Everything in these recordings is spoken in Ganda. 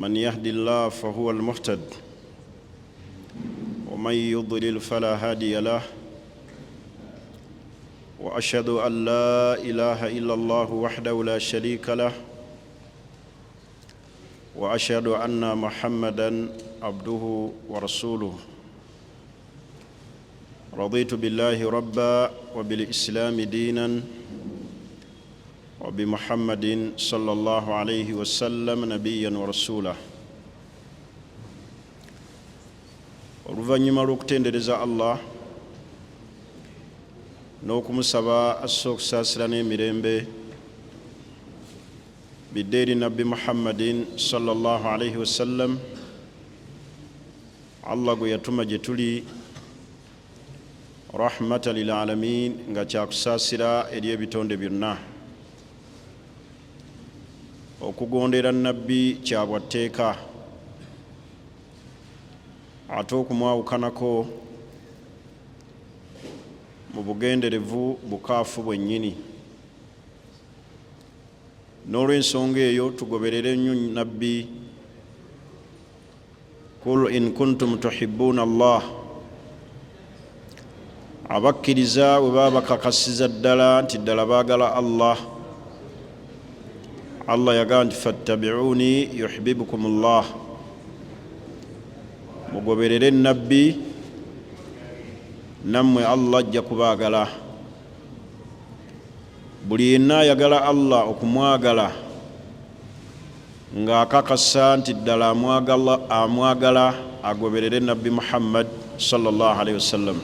من يهد الله فهو المهتد، ومن يضلل فلا هادي له. واشهد ان لا اله الا الله وحده لا شريك له، واشهد ان محمدا عبده ورسوله. رضيت بالله ربا، وبالاسلام دينا، وبمحمد صلى الله عليه وسلم نبيا ورسولا. Oluvannyuma lw'okutendereza Allah n'okumusaba asse okusaasira n'emirembe bidde eri Nabbi Muhammadin sallallahu alaihi wasallam, Allah gwe yatuma gye tuli rahmata lilalamin, nga kyakusaasira eri ebitonde byonna. Okugondera Nabbi kyabwatteeka, ate okumwawukanako mu bugenderevu bukaafu bwennyini. N'olw'ensonga eyo tugoberere nnyo Nabbi. Kul in kuntum tuhibbuna Allah, abakkiriza bwe baba bakakasiza ddala nti ddala baagala Allah, Allah yagamba nti fattabiuni yuhbibukum llah, mugoberere Nabbi, nammwe Allah ajja kubaagala. Buli yenna ayagala Allah okumwagala ng'akakasa nti ddala amwagala, agoberere Nabbi Muhammad sallallahu alaihi wasallam.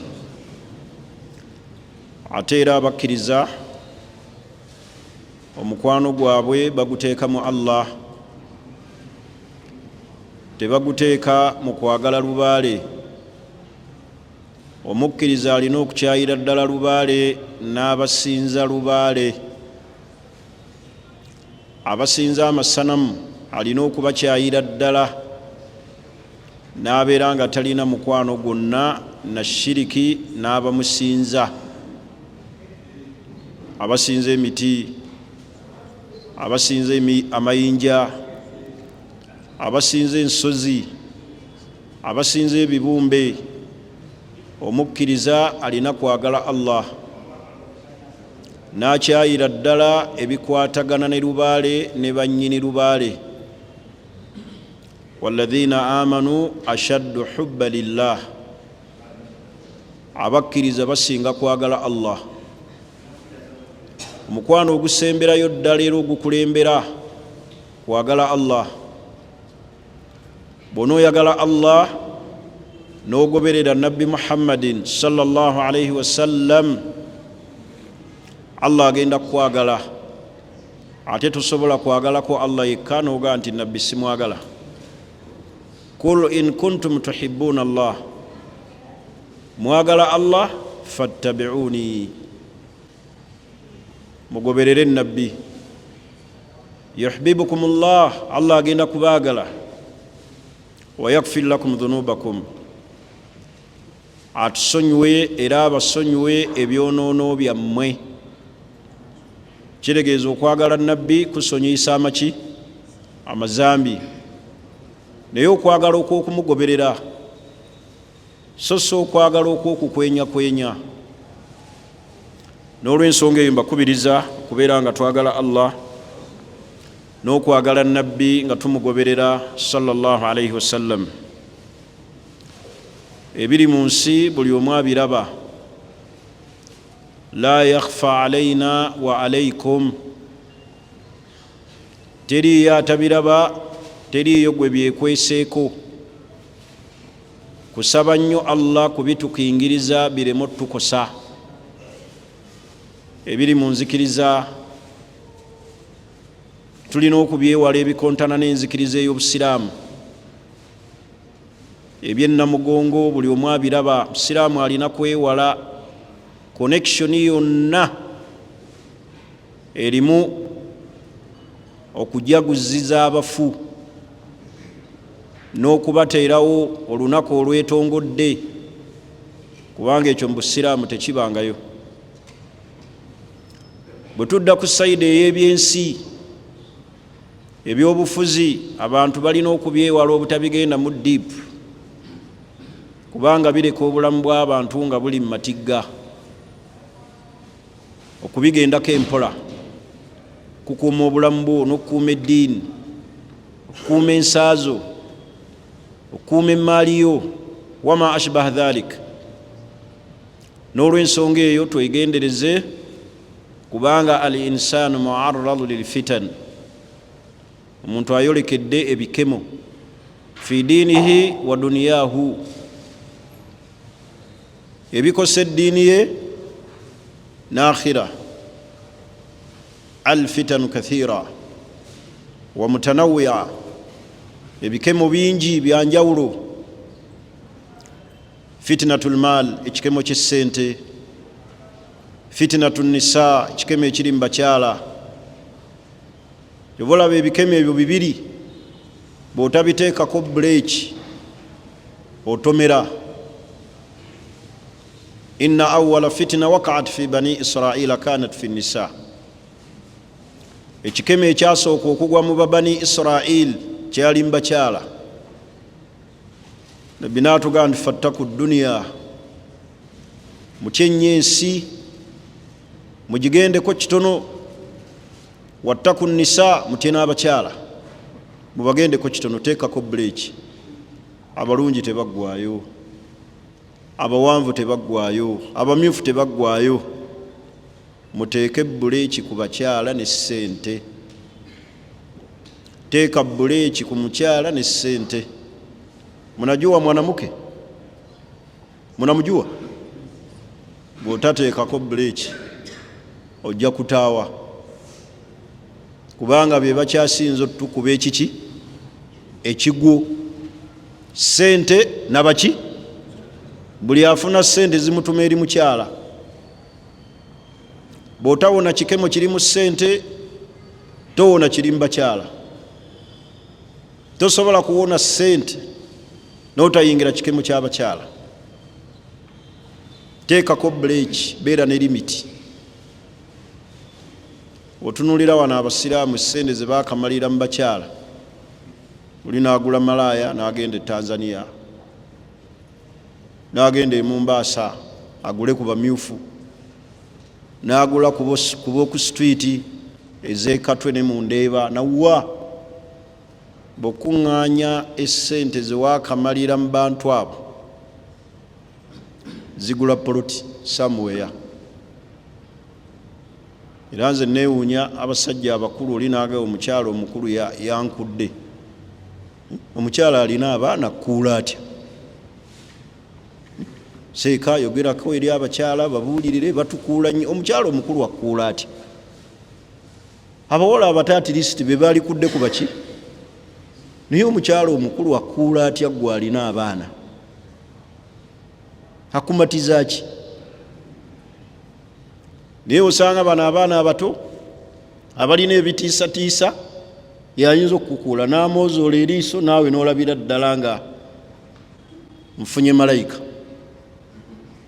Ate era abakkiriza omukwano gwabwe baguteeka mu Allah, tebaguteeka mu kwagala lubaale. Omukkiriza alina okukyayira ddala lubaale n'abasinza lubaale. Abasinza amasanamu alina okubakyayira ddala n'abeera nga talina mukwano gwonna na shiriki n'abamusinza, abasinza emiti, abasinza amayinja, abasinza ensozi, abasinza ebibumbe. Omukkiriza alina kwagala Allah n'akyayira ddala ebikwatagana ne lubaale ne bannyini lubaale. Walladhina amanu ashaddu hubba lillah, abakkiriza basinga kwagala Allah. Omukwano ogusemberayo ddala era ogukulembera kwagala Allah. Bw'onooyagala Allah n'ogoberera Nabbi Muhammadin sallallahu alaihi wasallam, Allah agenda kukwagala. Ate tosobola kwagalako Allah yekka n'ogaa nti Nabbi simwagala. Kul in kuntum tuhibbuna Allah, mwagala Allah, fattabiuni, mugoberere Nabbi, yuhbibukum llah, Allah agenda kubaagala, wayakfir lakum dhunubakum, atusonyiwe era abasonyiwe ebyonoono byammwe. Kitegeeza okwagala Nabbi kusonyiyisa amaki amazambi, naye okwagala okw'okumugoberera, so si okwagala okw'okukwenyakwenya. N'olw'ensonga eyo mbakubiriza okubeera nga twagala Allah n'okwagala Nabbi nga tumugoberera sallallahu alaihi wasallam. Ebiri mu nsi buli omu abiraba, la yakhfa alaina wa alaikum, teriiyo atabiraba, teriiyo gwe byekweseeko. Kusaba nnyo Allah kubitukingiriza bireme otukosa. Ebiri mu nzikiriza tulina okubyewala, ebikontana n'enzikiriza ey'Obusiraamu. Ebyennamugongo buli omu abiraba. Musiraamu alina kwewala connection yonna erimu okujaguziza abafu n'okubateerawo olunaku olwetongodde, kubanga ekyo mu Busiraamu tekibangayo. Bwe tudda ku side ey'ebyensi, Ebyobufuzi abantu balina okubyewala obutabigenda mu deep, kubanga bireka obulamu bw'abantu nga buli mu matigga. Okubigendako empola kukuuma obulamu bwo n'okukuuma eddiini, okukuuma ensaazo, okukuuma emmaali yo, wama ashbah dhalik. N'olwensonga eyo twegendereze, kubanga al insanu muarradu lilfitan, omuntu ayolekedde ebikemo fi diinihi wa duniyahu, ebikosa eddiini ye n'akhira. Alfitanu kathira wa mutanawia, ebikemo bingi byanjawulo. Fitinatu lmaal, ekikemo ky'essente. Fitinatu nisa, ekikemo ekiri mu bakyala. Oba olaba ebikemo ebyo bibiri, bw'otabiteekako buleeki otomera. Inna awala fitina wakaat fi bani Israila kanat fi nisa, ekikemo ekyasooka okugwa mu babani Israil kyali mu bakyala. Nabbi n'atugamba nti fattaku duniya, mutye nnyo ensi, mugigendeko kitono. Wattaku nisa, mutye n'abakyala, mubagendeko kitono. Teekako buleeki. Abalungi tebaggwayo, abawanvu tebaggwayo, abamyufu tebaggwayo. Muteeke buleeki ku bakyala ne ssente. Teeka buleeki ku mukyala ne ssente. Munajuwa mwanamuke? Munamujuwa? Bw'otateekako buleeki ojja kutaawa, kubanga be bakyasinza otukuba ekiki ekigwo. Ssente nabaki, buli afuna ssente zimutuma eri mukyala. Bw'otawona kikemo kiri mu ssente, towona kiri mu bakyala. Tosobola kuwona ssente n'otayingira kikemo ky'abakyala. Teekako buleeki, beera ne limiti. Otunulira wano abasiraamu essente ze baakamalira mu bakyala. Oli n'agula malaaya n'agenda e Tanzania, n'agenda e Mumbaasa agule ku bamyufu, n'agula ku b'oku street ez'ekatwe ne mu Ndeeba. Nawa bw'okuŋŋaanya essente ze waakamalira mu bantu abo, zigula poloti somewhere. Era nze neewuunya abasajja abakulu, oli naagawo omukyala omukulu yankudde. Omukyala alina abaana kuula atya? Seeka yogerako eri abakyala, babuulirire, batukuula nnyo. Omukyala omukulu akuula atya? Abawala abato at least be balikudde ku baki, naye omukyala omukulu akuula atya? Gwe alina abaana akumatiza ki? Naye osanga bano abaana abato abalina ebitiisatiisa yayinza okukukuula n'amwozoola eriiso, naawe n'olabira ddala nga nfunye malayika.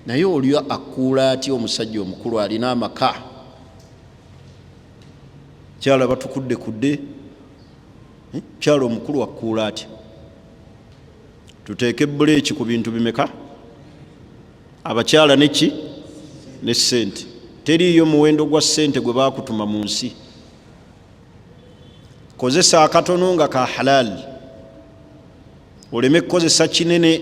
Naye oli akuula atya omusajja omukulu alina amaka? Kyala batukudde kudde, kyala omukulu akuula atya? Tuteeke buleeki ku bintu bimeka? Abakyala neki ne ssente. Teriiyo muwendo gwa ssente gwe baakutuma mu nsi. Kozesa akatono nga ka halal, oleme kukozesa kinene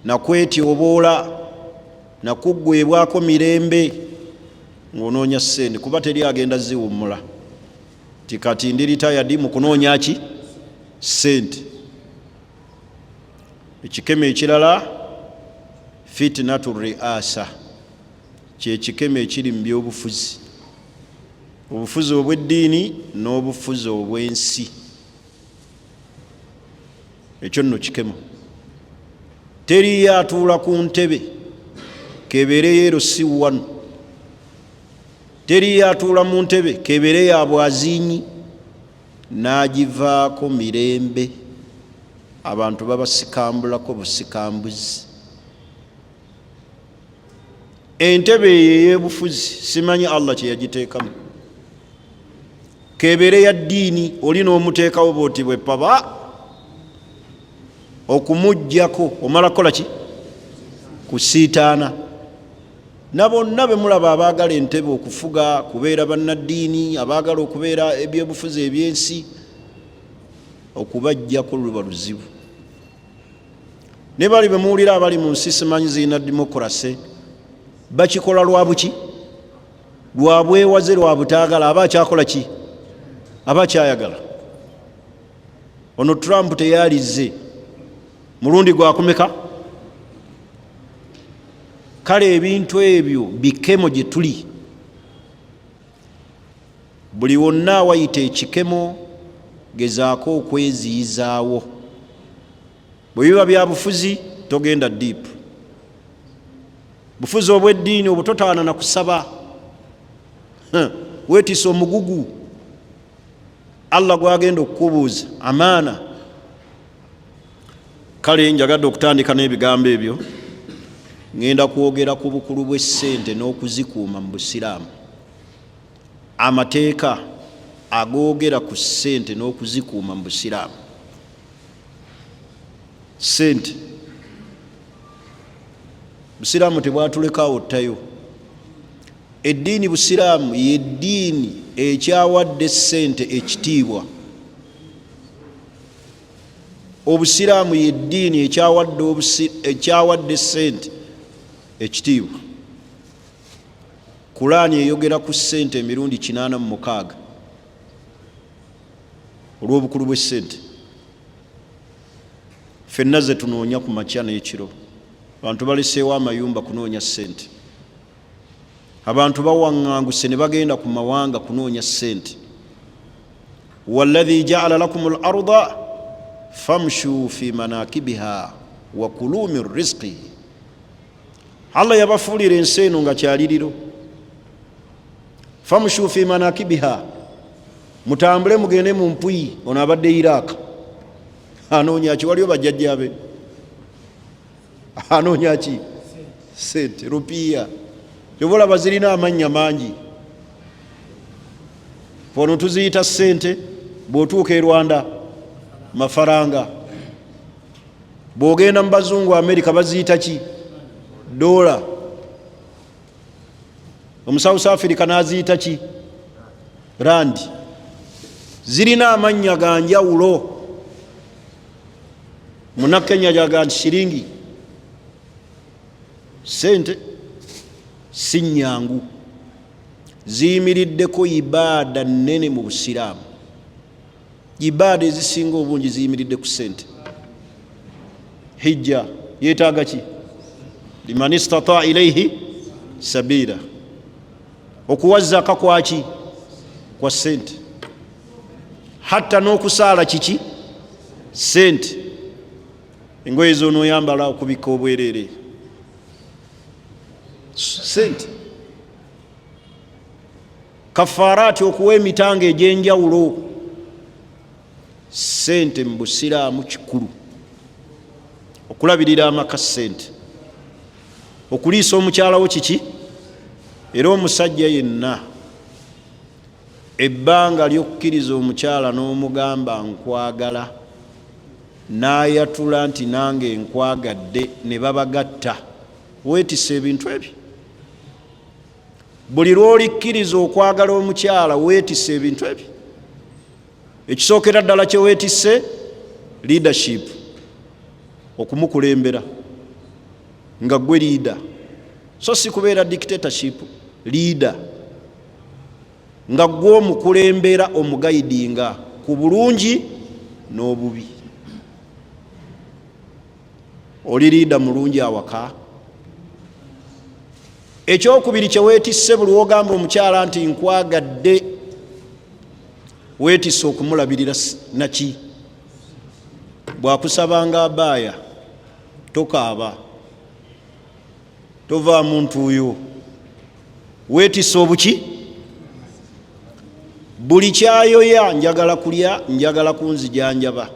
nakwetyoboola nakuggwebwako mirembe ng'onoonya ssente, kuba teri agenda ziwummula ti kati ndi retired mu kunoonya ki ssente. Ekikemo ekirala fitinatu riasa, kyekikemo ekiri mu byobufuzi, obufuzi obw'eddiini n'obufuzi obw'ensi. Ekyo nno kikemo. Teriyo atuula ku ntebe kebeere yeero si wano, teriyo atuula mu ntebe kebeere ya bwazinyi n'agivaako mirembe. Abantu babasikambulako busikambuzi. Entebe eyo ey'ebufuzi simanyi Allah kye yagiteekamu. Kebeere ya ddiini, oli n'omuteekawo bwoti bwepaba okumuggyako, omala kukola ki? Kusiitaana. Na bonna be mulaba abaagala entebe okufuga, kubeera bannaddiini, abaagala okubeera ebyobufuzi ebyensi, okubaggyako luba luzibu. Ne bali be muwulira abali mu nsi simanyi zirina demokrase, bakikola lwa buki? Lwa bwewaze, lwa butaagala. Aba akyakola ki? Aba akyayagala. Ono Trump teyalizze mulundi gwakumeka? Kale ebintu ebyo bikemo gye tuli. Buli wonna awayita ekikemo, gezaako okweziyizaawo. Bwe biba bya bufuzi, togenda deep. Bufuzi obw'eddiini obutotaana na kusaba, weetisa omugugu Allah gwagenda okukubuuza amaana. Kale njagadde okutandika n'ebigambo ebyo. Ŋŋenda kwogera ku bukulu bw'essente n'okuzikuuma mu Busiraamu, amateeka agoogera ku ssente n'okuzikuuma mu Busiraamu. Ssente, Busiraamu tebwatulekaawo ttayo. Eddiini Busiraamu yeddiini ekyawadde ssente ekitiibwa. Obusiraamu yeddiini ekyawadde ssente ekitiibwa. Kulaani eyogera ku ssente emirundi 86 olw'obukulu bw'essente. Ffenna ze tunoonya ku makya n'ekiro. Abantu baleseewo amayumba kunoonya ssente. Abantu bawaŋŋanguse ne bagenda ku mawanga kunoonya ssente. Walladhi jaala lakum l arda famshu fi manakibiha wa kulu min rizqihi. Allah yabafuulira ensi eno nga kyaliriro. Famshu fi manakibiha, mutambule mugende mu mpuyi. Ono abadde Iraq anoonya ki? Waliyo bajjajjabe, anoonya ki? Sente, rupiya. Kyova olaba zirina amannya mangi. Ono tuziyita sente, bw'otuuka e Rwanda mafaranga, bw'ogenda mu bazungu Amerika baziyita ki? Dola. Omu South Africa n'aziyita ki? Randi. Zirina amannya ga njawulo. Munakenya jaga nti shiringi. Sente si nyangu, ziyimiriddeko ibaada nnene mu Busiraamu. Ibaada ezisinga obungi ziyimiridde ku sente. Hijja yeetaaga ki? Liman istata ilaihi sabiila. Okuwa zaka kwaki? Kwa sente. Hatta n'okusaala kiki? Sente. Engoye z'onooyambala okubikka obwereere, sente. Kafaaraati, okuwa emitango egy'enjawulo, sente. Mu Busiraamu kikulu okulabirira amaka, sente. Okuliisa omukyalawo kiki? Era omusajja yenna ebbanga ly'okukkiriza omukyala n'omugamba nkwagala, n'ayatula nti nange nkwagadde, ne babagatta, weetisse ebintu ebyo. Buli lw'olikkiriza okwagala omukyala, weetisse ebintu ebyo. Ekisookera ddala kye weetisse, leadership, okumukulembera nga gwe leader, so si kubeera dictatorship. Leader nga gwe omukulembera, omuguidinga ku bulungi n'obubi. Oli leader mulungi awaka? Ekyokubiri kyeweetisse, buli wogamba omukyala nti nkwagadde, weetisse okumulabirira naki. Bwakusabanga abaaya, tokaaba, tovaamu ntuuyo. Weetisse obuki? Buli kyayoya, njagala kulya, njagala kunzijanjaba,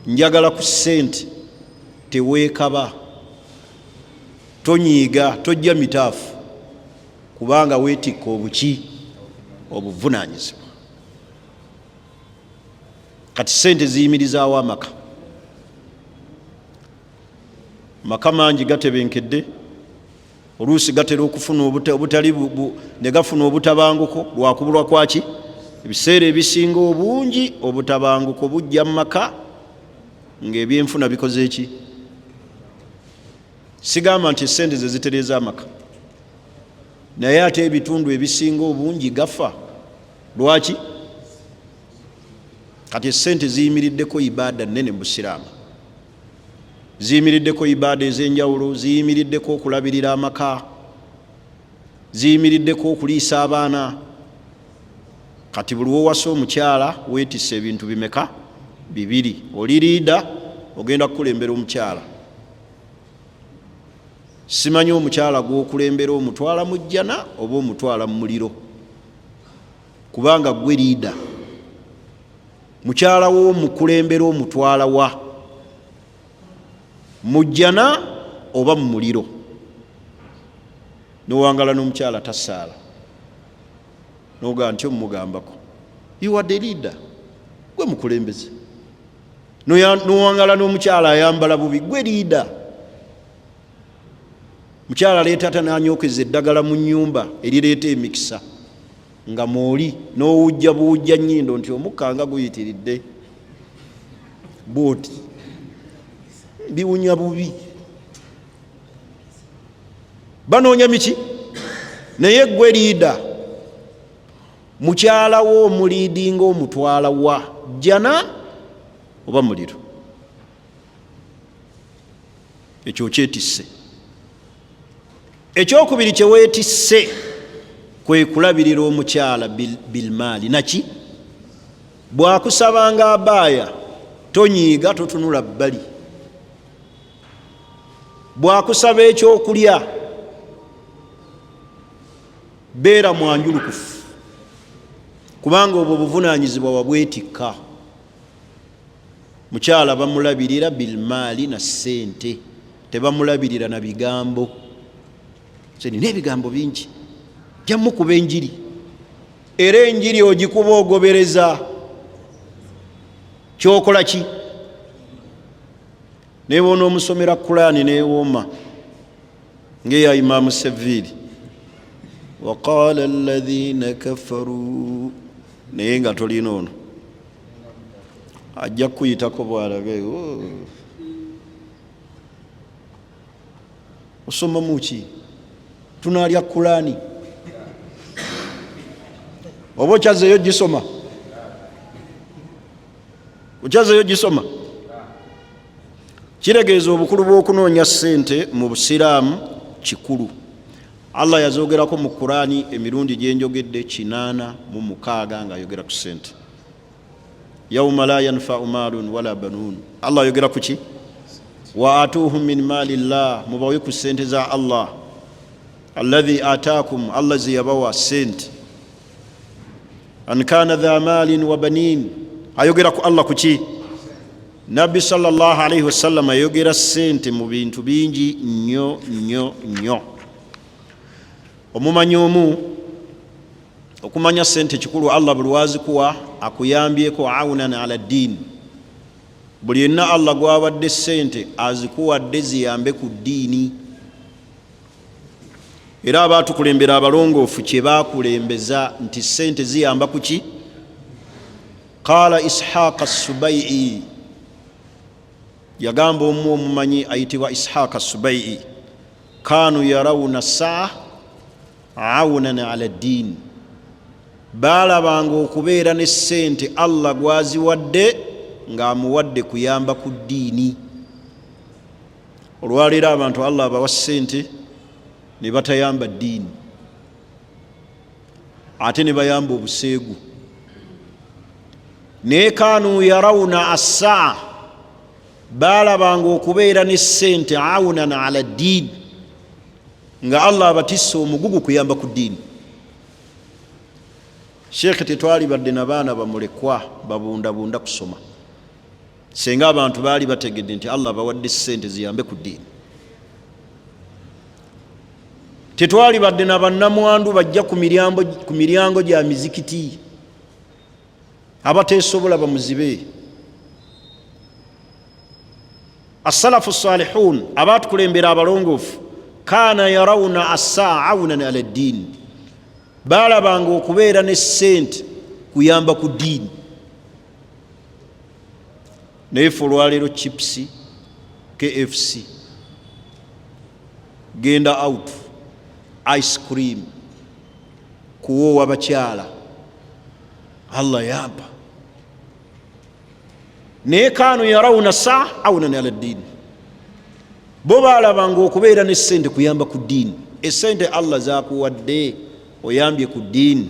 njagala ku ssente, teweekaba, tonyiiga, tojja mitaafu, kubanga weetikka obuki? Obuvunanyizibwa. Kati sente ziyimirizaawo amaka. Maka mangi gatebenkedde, oluusi gatera okufuna obutali ne gafuna obutabanguko lwakubulwa kwaki. Ebiseera ebisinga obungi obutabanguko bujja mu maka ng'ebyenfuna bikoze eki. Sigamba nti esente ze zitereeza amaka, naye ate ebitundu ebisinga obungi gafa lwaki. Kati esente ziyimiriddeko ibaada nnene mu Busiraamu, ziyimiriddeko ibaada ez'enjawulo, ziyimiriddeko okulabirira amaka, ziyimiriddeko okuliisa abaana. Kati buli wowasa omukyala weetisse ebintu bimeka? Bibiri. Oli leader, ogenda kukulembera omukyala. Simanyi omukyala gw'okulembera omutwala mu jjana oba omutwala mu muliro, kubanga gwe leader. Mukyala wo omukulembera omutwala wa? Mu jjana oba mu muliro? Nowangala n'omukyala tasaala, nogaa nti omumugambako, you are the leader, gwe mukulembeze. Nowangala n'omukyala ayambala bubi, gwe leader. Mukyala leeta ata nanyokeza eddagala mu nyumba erireeta emikisa nga mwoli, n'owujja buwujja nnyindo nti omukka nga guyitiridde bwoti, biwunya bubi, banoonya miki. Naye gwe leader, mukyala wo omuleadinga omutwala wa? Jjana oba muliro? Ekyo kyetisse. Ekyokubiri kyeweetisse kwe kulabirira omukyala bilmaali. Naki bwakusabanga abaaya tonyiiga, totunula bbali. Bwakusaba ekyokulya beera mwanjulukufu, kubanga obwo obuvunanyizibwa wabwetikka. Mukyala bamulabirira bilmaali na ssente, tebamulabirira na bigambo. Nina ebigambo bingi, jamukuba enjiri, era enjiri ogikuba ogobereza kyokola ki. Naye bona omusomera Kulaani newooma ngeya Imaamu Seviiri, waqala alladhina kafaru, naye nga tolina ono ajja kukuyitako bwalabe. Osoma muki? Tunalya Kulaani oba okyazeeyo gisoma? Okyazeeyo gisoma? Kiregeeza obukulu bw'okunoonya ssente mu Busiraamu kikulu. Allah yazogerako mu Kurani emirundi gyenjogedde 86 ng'ayogera ku ssente. Yauma la yanfau maalun wala banuun, Allah ayogera ku ki? Wa atuuhum min maali llah, mubawe ku ssente za Allah. Alladhi ataakum, Allah ze yabawa ssente. An kana dha maalin wa banin, ayogera ku Allah ku ki? Nabbi sallallahu alaihi wasallam ayogera ssente mu bintu bingi nnyo nnyo nnyo. Omumanyi omu okumanya ssente kikulu, Allah buli wazikuwa akuyambyeko aunan ala ddiini. Buli yenna Allah gwawadde ssente azikuwadde ziyambe ku ddiini. Era abaatukulembera abalongoofu kye baakulembeza nti ssente ziyamba ku ki? Qaala Ishaqa Subaii, yagamba omu omumanyi ayitibwa Ishaqa Subaii, kanu yarawuna saa awunan ala ddiini, baalabanga okubeera ne ssente Allah gwaziwadde ng'amuwadde kuyamba ku ddiini. Olwaleero abantu Allah abawa ssente ne batayamba ddiini, ate ne bayamba obuseegu. Naye kanu yarawuna assaa, baalabanga okubeera ne ssente awunan ala ddiini, nga Allah abatisse omugugu kuyamba ku ddiini. Sheekhe, tetwalibadde na baana bamulekwa babundabunda kusoma senga abantu baali bategedde nti Allah abawadde ssente ziyambe ku ddiini. Tetwalibadde na bannamwandu bajja ku miryango gya mizikiti, abateesobola bamuzibe. Assalafu salihun, abatukulembera abalongoofu, kaana yarawuna assaa aunan ala ddiini, baalabanga okubeera ne ssente kuyamba ku ddiini. Naye fe olwaleero chips, KFC, genda out, ice cream, kuwoowa bakyala, Allah yampa. Naye kanu yarawuna saa aunan ala ddiini, bo baalabanga okubeera ne ssente kuyamba ku ddiini. Esente Allah zakuwadde oyambye ku ddiini?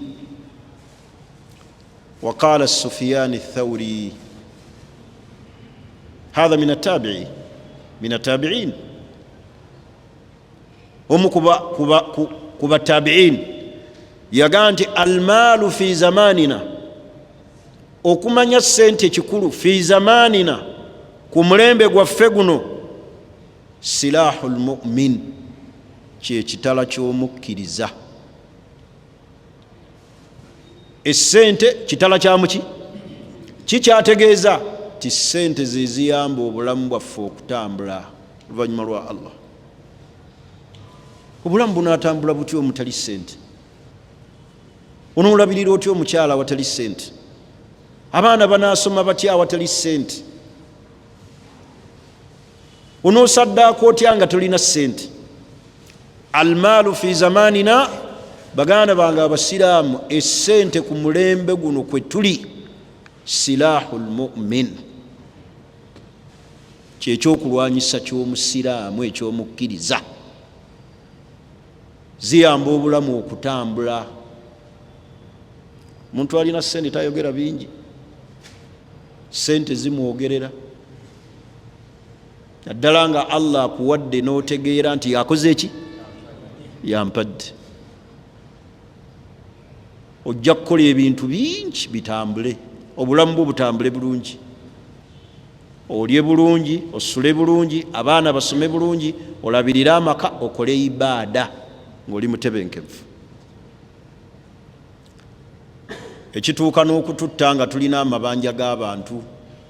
Waqala Sufiyani Thauri, hatha min atabii min atabiin, omu ku batabiin yagaa nti almaalu fi zamanina, okumanya sente kikulu, fi zamanina, ku mulembe gwaffe guno, silahu lmumin, kyekitala ky'omukkiriza. Esente kitala kyamuki? Kikyategeeza ti sente zeziyamba obulamu bwaffe okutambula oluvannyuma lwa Allah. Obulamu bunatambula butya omutali sente? Onoolabirira otya omukyala awatali sente? Abaana banasoma batya awatali sente? Onoosaddaako otya nga tolina sente? Almaalu fi zamanina, baganda bange abasiraamu, esente ku mulembe guno kwe tuli, silahu lmumin, kyekyokulwanyisa ky'omusiraamu, ekyomukkiriza. Ziyamba obulamu okutambula. Omuntu alina sente tayogera bingi, sente zimwogerera, naddala nga Allah akuwadde n'otegeera nti yakoze eki, yampadde. Ojja kukola ebintu bingi bitambule, obulamu bwo butambule bulungi, olye bulungi, osule bulungi, abaana basome bulungi, olabirire amaka, okole ibaada ng'oli mutebenkevu. Ekituuka n'okututta nga tulina amabanja g'abantu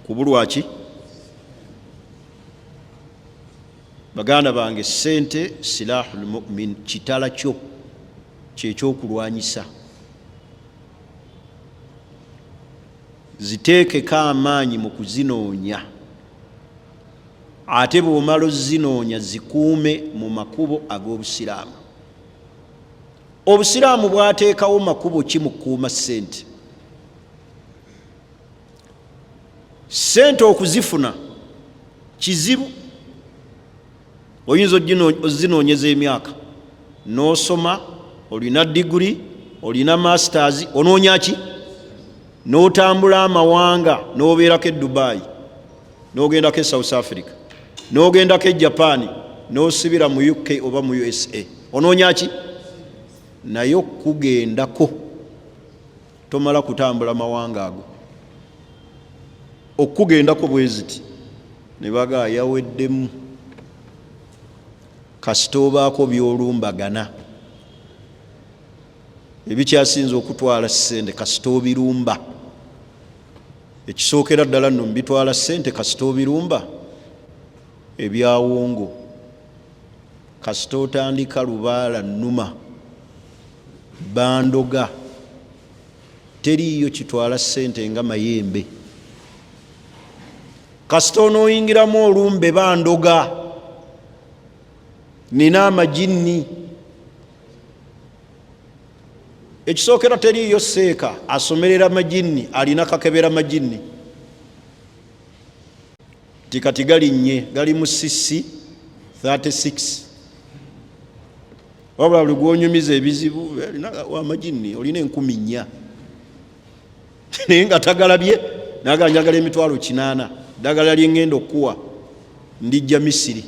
kubulwaki. Baganda bange, sente silahu lmumin, kitala kyo kyekyokulwanyisa. Ziteekeko amaanyi mu kuzinoonya, ate bw'omala ozinoonya zikuume mu makubo ag'obusiraamu. Obusiraamu bwateekawo makubo ki mu kukuuma ssente? Ssente okuzifuna kizibu, oyinza ozinoonyeza emyaka n'osoma, olina diguri, olina masters, onoonya ki, n'otambula amawanga, n'obeerako e Dubai, n'ogendako e South Africa, n'ogendako e Japan, n'osibira mu UK oba mu USA, onoonya ki? Naye okugendako tomala kutambula mawanga ago, okugendako bweziti ne baga yaweddemu, kasita obaako byolumbagana ebikyasinza okutwala ssente, kasita obirumba. Ekisookera ddala nno mubitwala ssente, kasita obirumba, ebyawongo. Kasita otandika lubaala nnuma bandoga, teriiyo kitwala ssente nga mayembe. Kasita onooyingiramu olumbe bandoga, nina amajinni. Ekisookera teriiyo seeka asomerera majinni alina kakebera majinni nti kati galinnye, gali mu cc 36. Wabula buli gwonyumiza ebizibu amajinni olina 4000, naye nga tagalabye, naga njagala 800,000, ddagala lyengenda okukuwa ndijja Misiri.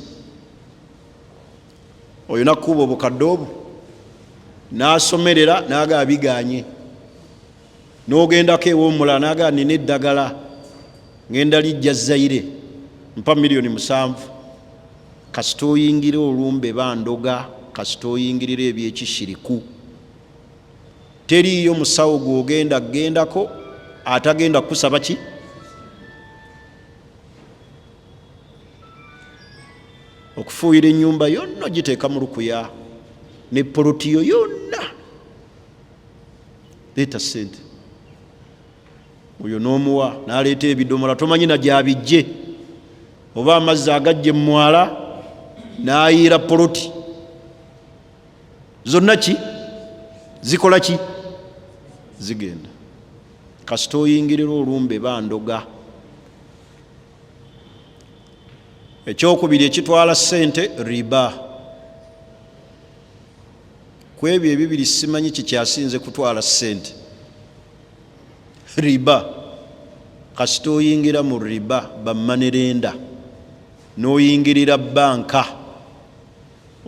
Oyo nakuba obukadde obwo n'asomerera, naga biganye. N'ogendako ew'omulala, naga nina eddagala ngenda lijja Zaire, mpa 7 miliyoni. Kasita oyingira olumbe bandoga. Kasita oyingirira ebyekishiriku, teriiyo musawo gwogenda gendako atagenda kukusaba ki? Okufuuyira ennyumba yonna ogiteeka mu lukuya ne polotiyo yonna, leeta sente. Oyo n'omuwa n'aleeta ebidomola, tomanyi na gyabijje, oba amazzi agajja emwala n'ayiira poloti zonna. Ki zikola ki? Zigenda. Kasita oyingirira olumbe, bandoga. Ekyokubiri ekitwala ssente, riba. Ku ebyo ebibiri simanyi kikyasinze kutwala ssente, riba. Kasita oyingira mu riba, ba money lender, n'oyingirira banka,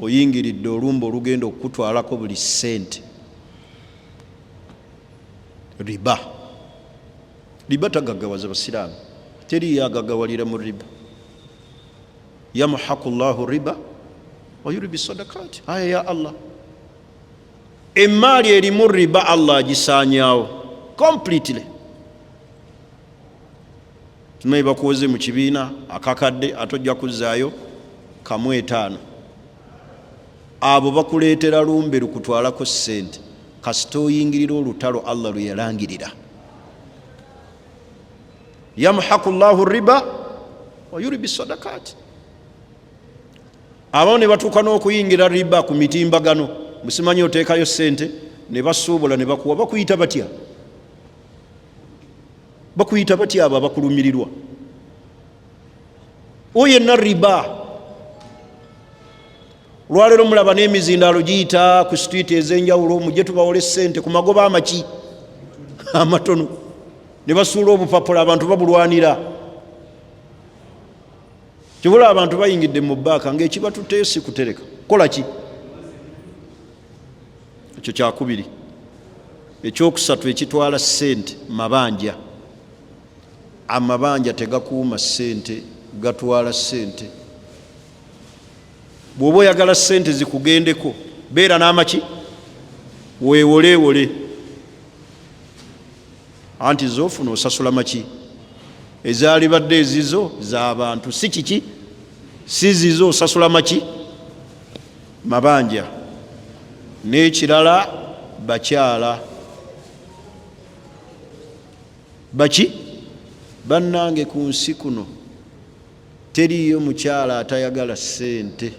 oyingiridde olumba olugenda okukutwalako buli ssente. Riba, riba tagaggawaza basiraamu, teriyo agaggawalira mu riba. Yamhaku llahu riba wayuribi sadakati, aya ya Allah. Emaali erimu riba Allah agisaanyaawo completely. Tumanyi bakuwoze mu kibiina akakadde, ate ojja kuzzaayo kamu etaano. Abo bakuleetera lumbe lukutwalako ssente. Kasita oyingirira olutalo Allah lwe yalangirira, yamhaku llahu riba wayuribi sadakati. Abamu ne batuuka n'okuyingira riba ku mitimbagano, musimanyi oteekayo ssente ne basuubula ne bakuwa. Bakuyita batya? Bakuyita batya abo abakulumirirwa? Oyo yenna riba. Olwaleero mulaba n'emizindaalo giyita ku street ez'enjawulo, mujje tubawole ssente ku magoba amaki amatono, ne basuula obupapula, abantu babulwanira. Kibula abantu bayingidde mu bbaaka ng'ekibatutteyo si kutereka. Kola ki? Ekyo kyakubiri. Ekyokusatu ekitwala ssente, mabanja. Amabanja tegakuuma ssente, gatwala ssente. Bw'oba oyagala ssente zikugendeko, beera n'amaki, weewoleewole, anti zofuna osasula maki. Ezaalibadde ezizo z'abantu si kiki, si zizo, osasula maki? Mabanja. N'ekirala, bakyala baki bannange, ku nsi kuno teriiyo mukyala atayagala ssente,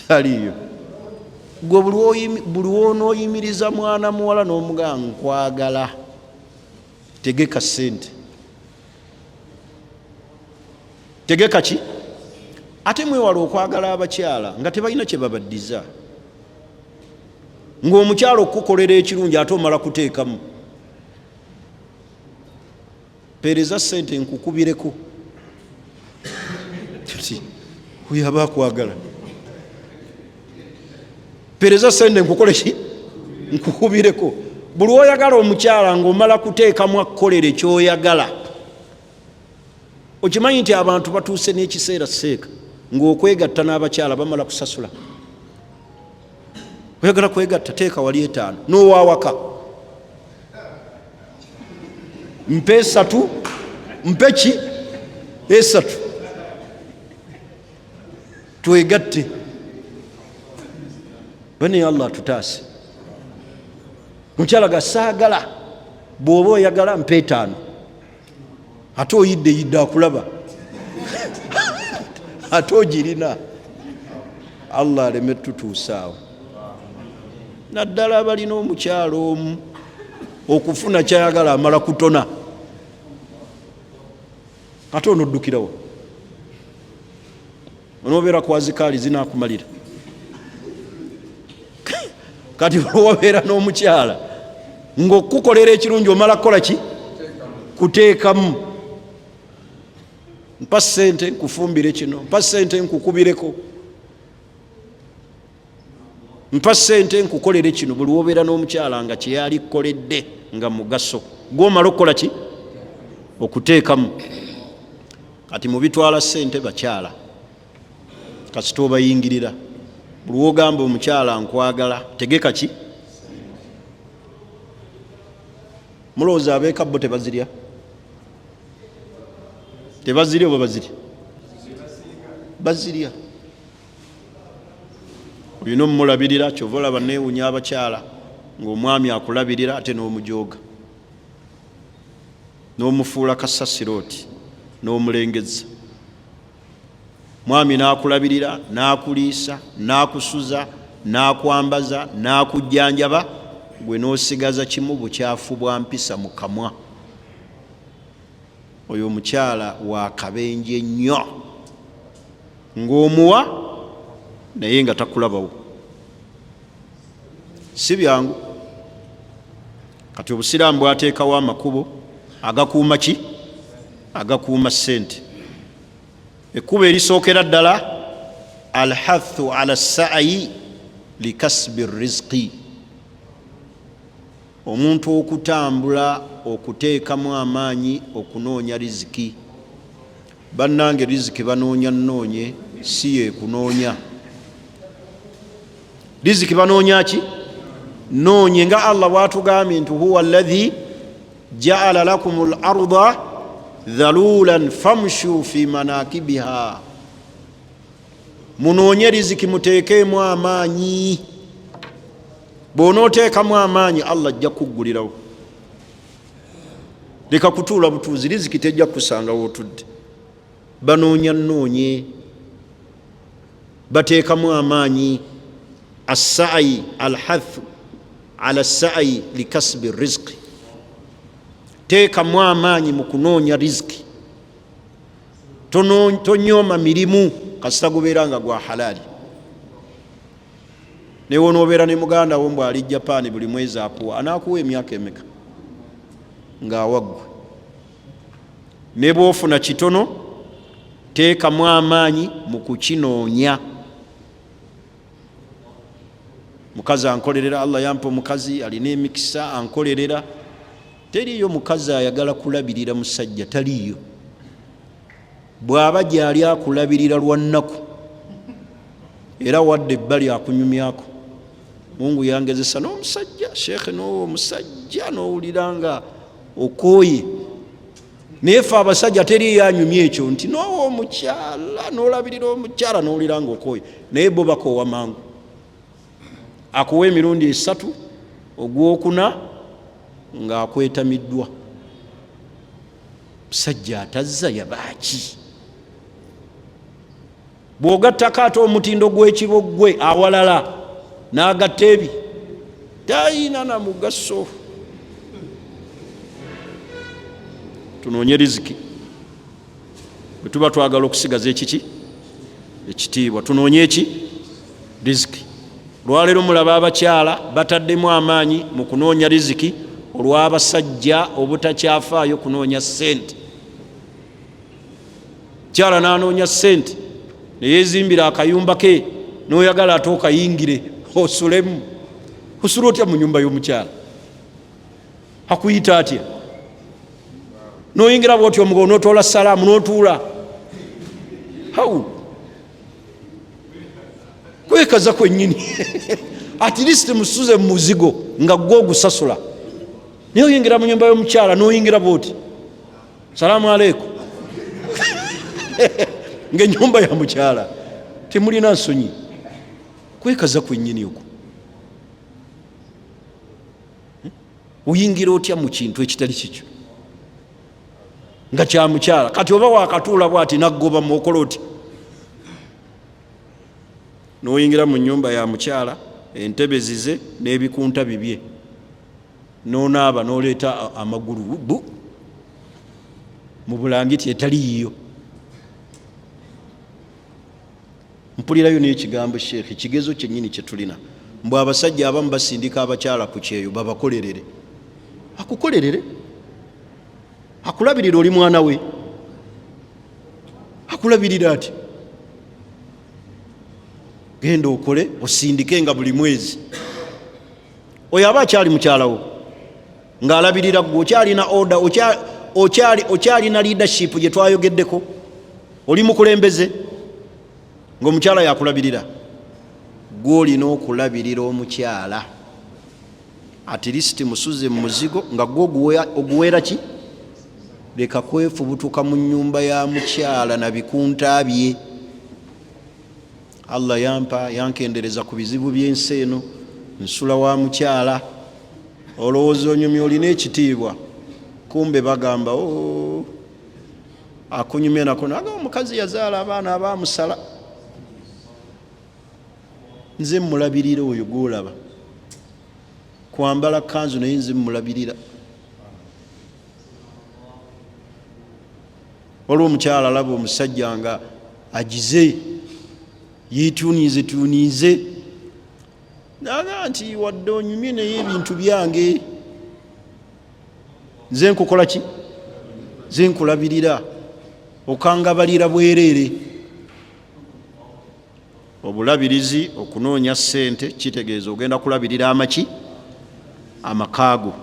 taliiyo. Gwe buli wonooyimiriza mwana muwala n'omugaa nkwagala, tegeka ssente, tegeka ki. Ate mwewala okwagala abakyala nga tebalina kye babaddiza, ng'omukyala okukukolera ekirungi ate omala kuteekamu. Peereza ssente nkukubireko. Oyo aba akwagala. Peereza ssente nkukole ki? Nkukubireko. Buli oyagala omukyala ng'omala kuteekamu akukolere kyoyagala. Okimanyi nti abantu batuuse n'ekiseera seeka ng'okwegatta n'abakyala bamala kusasula? Oyagala kwegatta, teeka wali etaano n'owawaka, mpe esatu, mpe ki esatu twegatte. Bane, Allah atutaase. Mukyala ga saagala, bw'oba oyagala mpe etaano, ate oyidde yidde akulaba ate ogirina. Allah aleme tutuusaawo, naddala abalina omukyalo omu, okufuna kyayagala amala kutona, ate onoddukirawo, onoobeera kwazikaali zinakumalira. Kati wabeera n'omukyala ng'okukolera ekirungi omala kukola ki? Kuteekamu. Mpa ssente nkufumbire kino, mpa ssente nkukubireko, mpa ssente nkukolere kino. Buli wobeera n'omukyala nga kyeyali kukoledde nga mugaso gwomala okukola ki? Okuteekamu. Kati mubitwala ssente, bakyala, kasita obayingirira. Buli wogamba omukyala nkwagala, tegeka ki? Mulowooza abeeka bo tebazirya? Tebazirya oba bazirya? Bazirya. Olina omulabirira. Kyova olaba newunya abakyala ngaomwami akulabirira ate n'omujooga n'omufuula kasasiro oti n'omulengezza. Mwami n'akulabirira, n'akuliisa, n'akusuza, n'akwambaza, n'akujjanjaba, gwe n'osigaza kimu bukyafu bwa mpisa mu kamwa. Oyo omukyala wa kabenje nnyo, ng'omuwa naye nga takulabawo. Si byangu. Kati obusiraamu bwateekawo amakubo agakuuma ki? Agakuuma ssente. Ekkubo erisookera ddala, alhathu ala saayi likasbi rizqi, omuntu okutambula okuteekamu amaanyi okunoonya riziki. Bannange, riziki banoonya nnoonye, si yekunoonya. Riziki banoonya ki? Noonye. Nga Allah bwatugambye nti huwa alladhi jaala lakum larda dhalulan famshu fi manakibiha, munoonye riziki muteekeemu amaanyi. Bw'onooteekamu amaanyi, Allah ajja kukuggulirawo. Leka kutuula butuuzi, riziki tejja kukusanga wootudde. Banoonya nnoonye, bateekamu amaanyi. Assaayi, alhathu ala saayi likasbi rizqi, teekamu amaanyi mu kunoonya riziki. Tonyooma mirimu kasita gubeera nga gwa halaali. Newonoobeera ne muganda wo mbw ali Japaani, buli mwezi akuwa, anaakuwa emyaka emeka ng'awaggwe? Ne bwofuna kitono, teekamu amaanyi mu kukinoonya. Mukazi ankolerera, Allah yampa omukazi alina emikisa ankolerera. Teriiyo mukazi ayagala kulabirira musajja, taliiyo. Bw'aba gyali akulabirira lwa nnaku, era wadde ebbali akunyumyako. Mungu yangezesa n'omusajja sheekhe, n'owo omusajja n'owulira nga okooye. Naye fe abasajja teriiyo anyumya ekyo nti n'owa omukyala n'olabirira omukyala n'owulira nga okooye. Naye bo bakoowa mangu. Akuwa emirundi esatu, ogwokuna ng'akwetamiddwa. Musajja atazza yabaaki? Bw'ogattako ate omutindo gw'ekiboggwe awalala n'agatta ebi tayina na mugaso. Tunoonye riziki bwe tuba twagala okusigaza ekiki? Ekitiibwa. Tunoonye eki? Riziki. Lwaleero mulaba abakyala bataddemu amaanyi mu kunoonya riziki olw'abasajja obutakyafaayo kunoonya ssente. Kyala n'anoonya ssente neyezimbira akayumba ke, n'oyagala ate okayingire osulemu. Osula otya mu nyumba y'omukyala? Akuyita atya? Noyingira bwotyo omugo, notoola salaamu notuula hau kwekaza kwennyini. At least musuze mu muzigo nga gwe ogusasula, naye oyingira mu nyumba y'omukyala noyingira bwoti, salaamu aleikum, ngaenyumba ya mukyala. Temulina nsonyi, kwekaza kwennyini okwo. Oyingira otya mu kintu ekitali kikyo nga kya mukyala? Kati oba wakatuula bwati naggoba, muokola oti noyingira mu nyumba ya mukyala, entebe zize n'ebikunta bibye, nonaaba noleeta amagulu bu mu bulangiti etali yiyo. Mpulirayo n'ekigambo sheekhi, kigezo kyennyini kyetulina, mbw abasajja abamu basindika abakyala ku kyeyo babakolerere. Akukolerere? Akulabirira? Oli mwana we? Akulabirira ati genda okole osindike nga buli mwezi. Oyo aba akyali mukyalawo ng'alabirira gwe? Okyalina order? Okyalina leadership gye twayogeddeko? Oli mukulembeze ng'omukyala yakulabirira? Gwolina okulabirira omukyala, at least musuze mu muzigo nga gwe oguweera ki. Leka kwefubutuka mu nyumba ya mukyala na bikunta bye. Allah yampa, yankendereza ku bizibu by'ensi eno, nsula wa mukyala. Olowooza onyumya, olina ekitiibwa, kumbe bagamba, oh, akunyumya nako naga omukazi yazaala abaana abamusala, nze mulabirira. Oyo gwolaba kwambala kanzu, naye nze mulabirira. Waliwo omukyala alaba omusajja nga agize yetuninze tuninze, naga nti wadde onyumye, naye ebintu byange nze nkukola ki, nze nkulabirira, okangabalira bwereere. Obulabirizi, okunoonya ssente kitegeeza ogenda kulabirira amaki, amakaago.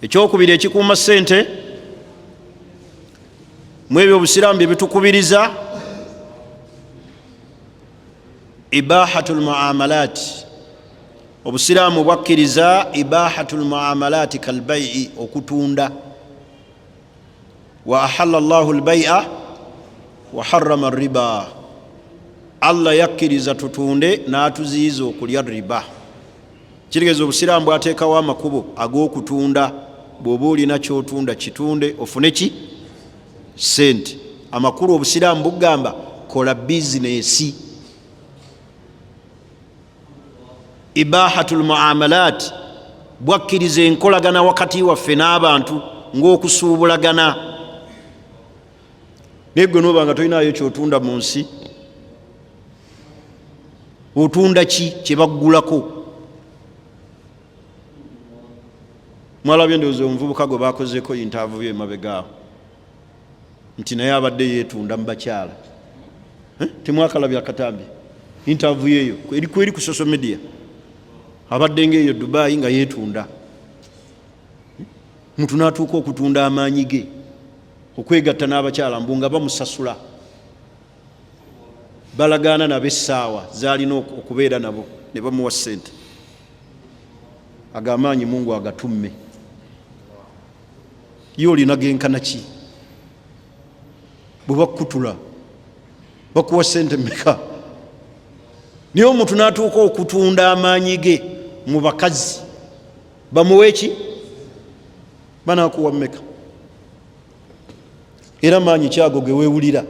Ekyokubiri ekikuuma ssente mu ebyo obusiraamu bye bitukubiriza, ibahatu lmuamalati. Obusiraamu bwakkiriza ibahatu lmuamalati kalbaii, okutunda. Wa ahalla llahu lbaia wa harama riba. Allah yakkiriza tutunde, n'atuziyiza okulya riba. Kitegeeza obusiraamu bwateekawo amakubo ag'okutunda. Bw'oba olina kyotunda, kitunde ofune ki sente. Amakulu, obusiraamu bugamba kola bizinesi. Ibahatu lmuamalat, bwakkiriza enkolagana wakati waffe n'abantu ng'okusuubulagana. Naye gwe noba nga tolinayo kyotunda mu nsi, otunda ki kyebaggulako? Mwalabye ndowooza omuvubuka gwe bakozeeko interview emabegaawo nti naye abadde yeetunda mu bakyala. Temwakalabye akatambi? Interview eyo eri ku social media. Abadde ngaeyo Dubayi nga yeetunda. Muntu n'atuuka okutunda amaanyi ge okwegatta n'abakyala, mbu nga bamusasula, balagaana nabo essaawa zalina okubeera nabo ne bamuwa ssente. Ago amaanyi Mungu agatumme. Ye olina genkana ki? Bwe bakutula bakuwa ssente meka? Naye omuntu n'atuuka okutunda amaanyi ge mu bakazi, bamuwe ki? Banakuwa mmeka? Era maanyi kyago ge weewulira?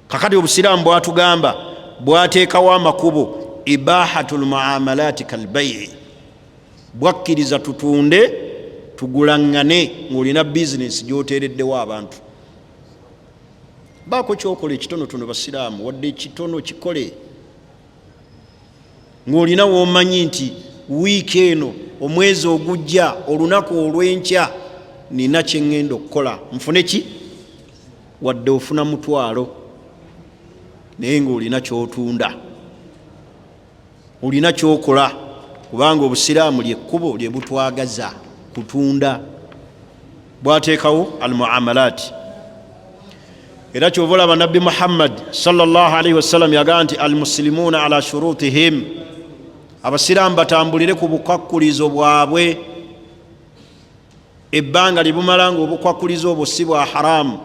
Kakati obusiraamu bwatugamba, bwateekawo amakubo, ibahatu lmuamalati kalbaii. Bwakkiriza tutunde, tugulaŋŋane. Ng'olina bizinesi gyoteereddewo abantu, baako kyokola ekitonotono. Basiraamu, wadde ekitono kikole, ng'olina womanyi nti wiiki eno, omwezi ogujja, olunaku olw'enkya nina kyeŋŋenda okukola nfune ki. Wadde ofuna 500, naye ng'olina kyotunda, olina kyokola, kubanga obusiraamu lyekkubo lye butwagaza kutunda. Bwateekawo almuamalat. Era kyova olaba Nabbi Muhammad sallallahu alaihi wasallam yagamba nti almusilimuuna ala shurutihim, abasiraamu batambulire ku bukwakulizo bwabwe ebbanga lyebumala nga obukwakulizo obwo si bwa haramu.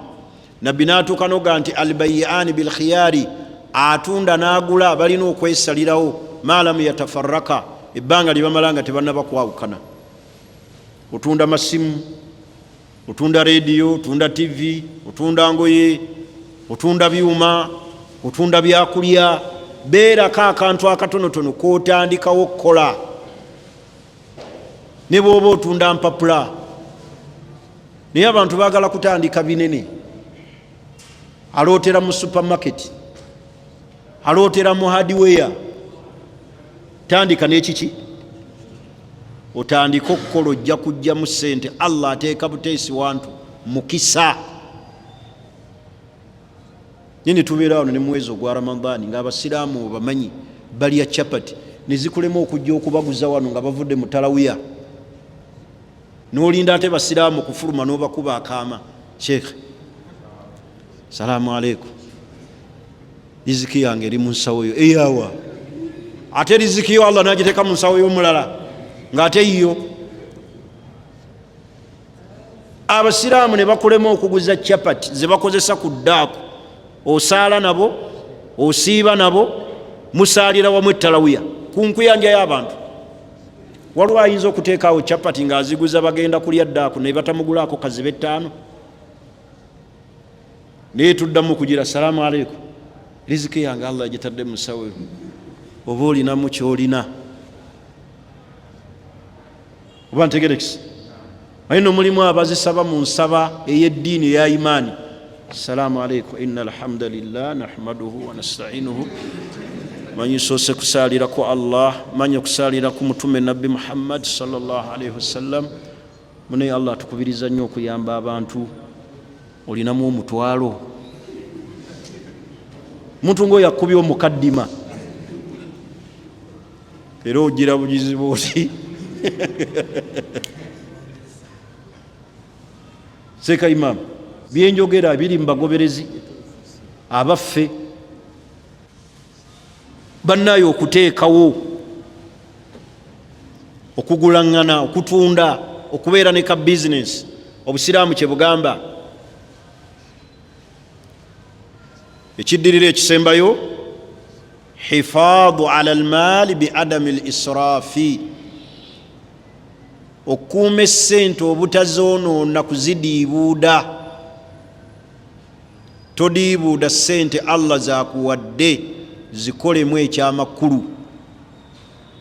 Nabbi n'atuuka noga nti albayiani bilkhiyari, atunda n'agula balina okwesalirawo, malamu yatafaraka, ebbanga lyebamala nga tebanaba kwawukana. Otunda masimu, otunda rediyo, otunda TV, otunda ngoye, otunda byuma, otunda byakulya, beerako akantu akatonotono kotandikawo okukola. Ne bwoba otunda mpapula. Naye abantu baagala kutandika binene. Alootera mu supermarket, alootera mu hardware. Tandika n'ekiki otandike okukola, ojja kujjamu sente. Allah ateeka buteesi wantu mukisa. Naye netubeera wano ne mwezi ogwa Ramadaani ng'abasiraamu bamanyi balya chapati nezikulema okujja okubaguza wano nga bavudde mu talawiya, n'olinda ate basiraamu kufuluma n'obakuba akaama, "Sheekh, salaamu aleikum." Riziki yange eri mu nsawo yo eyawa, ate riziki yo Allah nagiteeka mu nsawo y'omulala ng'ate yiyo. Abasiraamu ne bakulema okuguza chapati ze bakozesa ku ddaaku. Osaala nabo, osiiba nabo, musaalira wamu ettalawuya ku nkuyanja y'abantu. Waliwo ayinza okuteekaawo chapati ng'aziguza bagenda kulya ddaaku ne batamugulaako kaziba ettaano? Naye tuddamu kugira salaamu aleikum, riziki yange Allah agitadde mu nsawo, oba olinamu kyolina oba ntegerekisi. Aye no mulimu abazisaba mu nsaba ey'eddiini eya imaani. Salaamu aleikum, inna alhamdulillah nahmaduhu wa nastainuhu. Manyi soose kusaalira ku Allah, manyi okusaalira ku mutume Nabbi Muhammad sallallahu alaihi wasallam. Munaye Allah atukubiriza nnyo okuyamba abantu. Olinamu omutwalo, muntu ngaoyo akubye omukaddima, era ogira bugizibu oti seeka imaamu. Byenjogera biri mu bagoberezi abaffe bannaye, okuteekawo, okugulaŋŋana, okutunda, okubeera ne ka bizinesi, obusiraamu kye bugamba. Ekiddirira ekisembayo, hifaadhu ala almaali biadami lisrafi, okukuuma essente obutazoonoona kuzidiibuuda. Todiibuuda ssente Allah zakuwadde, zikolemu ekyamakulu.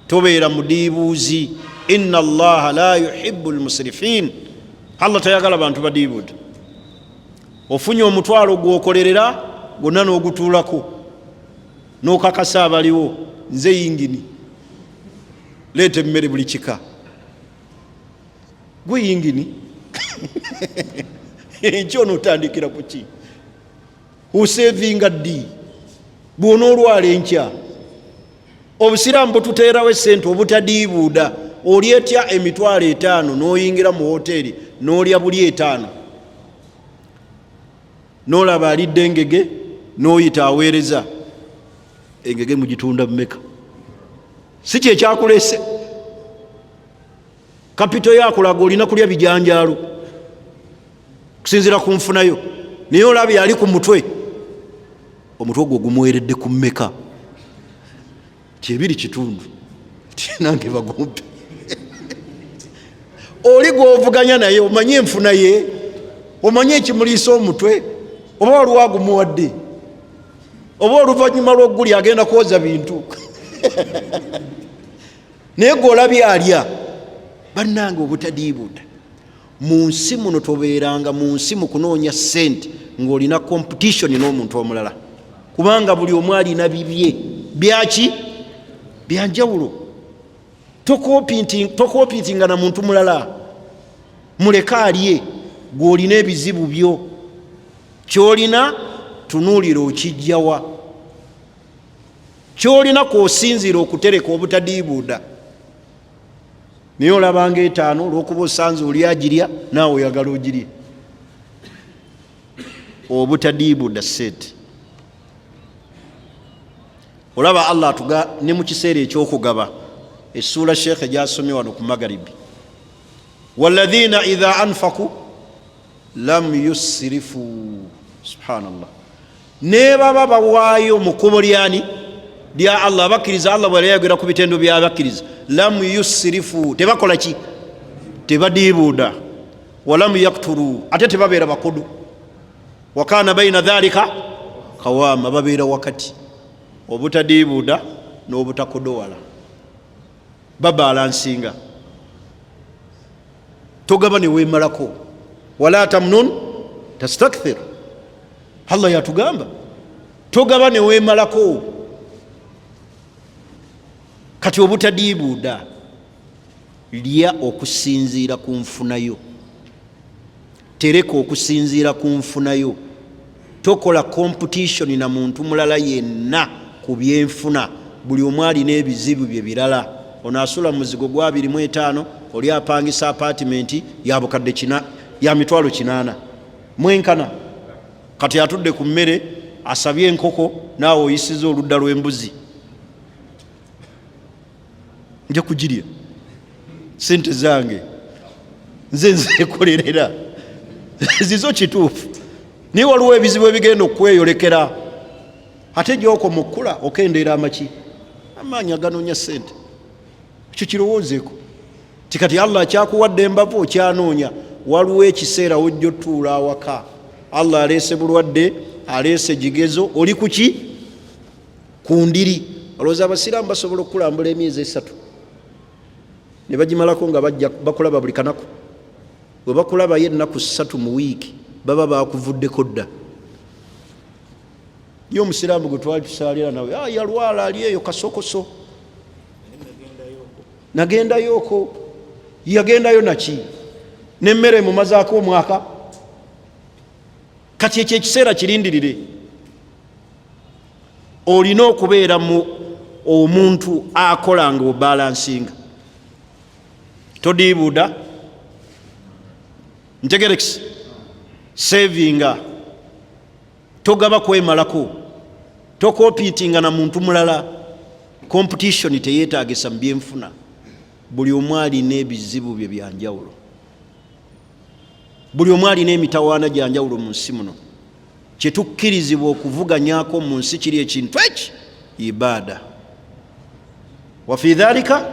Tobeera mudiibuuzi. Inna Allaha la yuhibu lmusirifin, Allah tayagala bantu badiibuuda. Ofunye omutwalo gwokolerera gwonna n'ogutuulako n'okakasa abaliwo, nze yingini, leeta emmere buli kika. Gwe yingini, enkya onootandikira ku ki? Osevinga ddi bw'onoolwala enkya? Obusiraamu bututeerawo essente obutadiibuuda. Oli etya 50,000 n'oyingira mu woteeri n'olya buli etaano, n'olaba alidde engege, n'oyita aweereza engege, mugitunda mumeka? Si kyekyakulese kapito yakulaga olina kulya bijanjaalo kusinziira ku nfunayo, naye olabye ali ku mutwe, omutwe ogwo gumuweredde ku mmeka? Kyebiri kitundu nange bagumpe. Oli gwovuganya naye omanye enfuna ye, omanye ekimuliisa omutwe, oba waliwo agumuwadde, oba oluvannyuma lw'ogguli agenda kwoza bintu, naye gwe olabye alya. Bannange, obutadiibuuda mu nsi muno. Tobeeranga mu nsi mu kunoonya ssente ng'olina competition n'omuntu omulala, kubanga buli omu alina bibye byaki byanjawulo. Tocompetinga na muntu mulala, muleke alye. Gw'olina ebizibu byo, kyolina tunuulira okijjawa, kyolina kwosinziira okutereka, obutadiibuuda. Naye olabanga etaano, olwokuba osanze oli agirya, naawe oyagala ogirye. Obutadiibuuda sente. Olaba Allah atuga ne mu kiseera ekyokugaba, essuula sheekhe gyasomye wano ku magaribi, walladhina idha anfaku lam yusirifu. Subhanallah, nebaba bawaayo mu kkubo lyani? Lya Allah. Abakkiriza, Allah bwe yayogera ku bitendo byabakkiriza, lam yusirifu, tebakola ki? Tebadiibuuda. Walam yakturu, ate tebabeera bakodo. Wakana baina dhalika kawama, babeera wakati, obutadiibuuda n'obutakodowala, babalansinga. Togaba newemalako, wala tamnun tastakthir. Allah yatugamba togaba newemalako. Kati obutadiibuuda, lya okusinziira ku nfunayo, tereka okusinziira ku nfunayo. Tokola competition na muntu mulala yenna ku byenfuna. Buli omu alina ebizibu bye birala. Ono asula mu muzigo gwa 25, oli apangisa apartment ya bukadde ya 800,000. Mwenkana? Kati atudde ku mmere. Asabye enkoko, naawe oyisiza oludda lw'embuzi. Nja kugirya, sente zange nze nzekolerera zizo. Kituufu, naye waliwo ebizibu ebigenda okweyolekera. Ate gyokoma okukula, okendeera amaki, amaanyi aganoonya sente. Ekyo kirowoozeeko ti kati Allah akyakuwadde embavu, okyanoonya. Waliwo ekiseera wojja otuula awaka, Allah aleese bulwadde, aleese gigezo, oli kuki ku ndiri. Olowooza abasiraamu basobola okukulambula emyezi 3 ne bagimalako nga bajja bakulaba buli kanaku? Bwe bakulabayo ennaku 3 mu wiiki, baba bakuvuddeko dda. Ye omusiraamu gwe twali tusaalira nawe, ah, yalwala, ali eyo kasokoso. Nagendayooko, yagendayo naki nemmere emumazaako omwaka. Kati ekyo ekiseera kirindirire. Olina okubeera mu omuntu akola nga obalansinga, todiibuuda, ntegerekisi, savinga, togaba kwemalako, tocompetinga na muntu mulala. Competition teyetagisa mu byenfuna. Buli omu alina ebizibu bye byanjawulo, buli omu alina emitawaana gyanjawulo mu nsi muno. Kyetukkirizibwa okuvuganyako mu nsi kiri ekintu eki ibaada. Wafi dhalika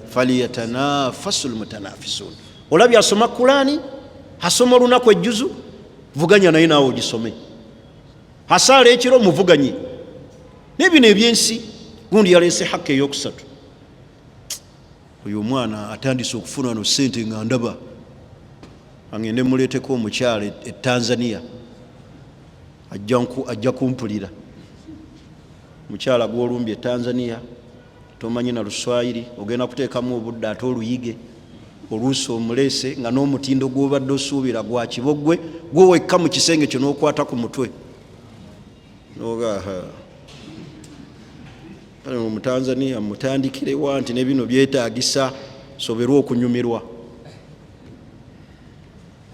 faliyatanafasu lmutanafisun. Olabye asoma Kurani, asoma olunaku ejjuzu, vuganya naye, naawe ogisome. Asaala ekiro, muvuganye. Naye bino ebyensi, gundi yaleese haka eyokusatu. Oyo omwana atandise okufuna no sente, nga ndaba agende muleeteko omukyala e Tanzania, ajja kumpulira. Mukyala gwolumbye e Tanzania, tomanyi na Luswayiri, ogenda kuteekamu obudde ate oluyige. Oluusi omuleese nga n'omutindo gwobadde osuubira gwa kiboggwe. Gwe wekka mu kisenge kyo n'okwata ku mutwe noga, "Omutanzania mutandikirewa nti ne bino byetaagisa soberwe okunyumirwa."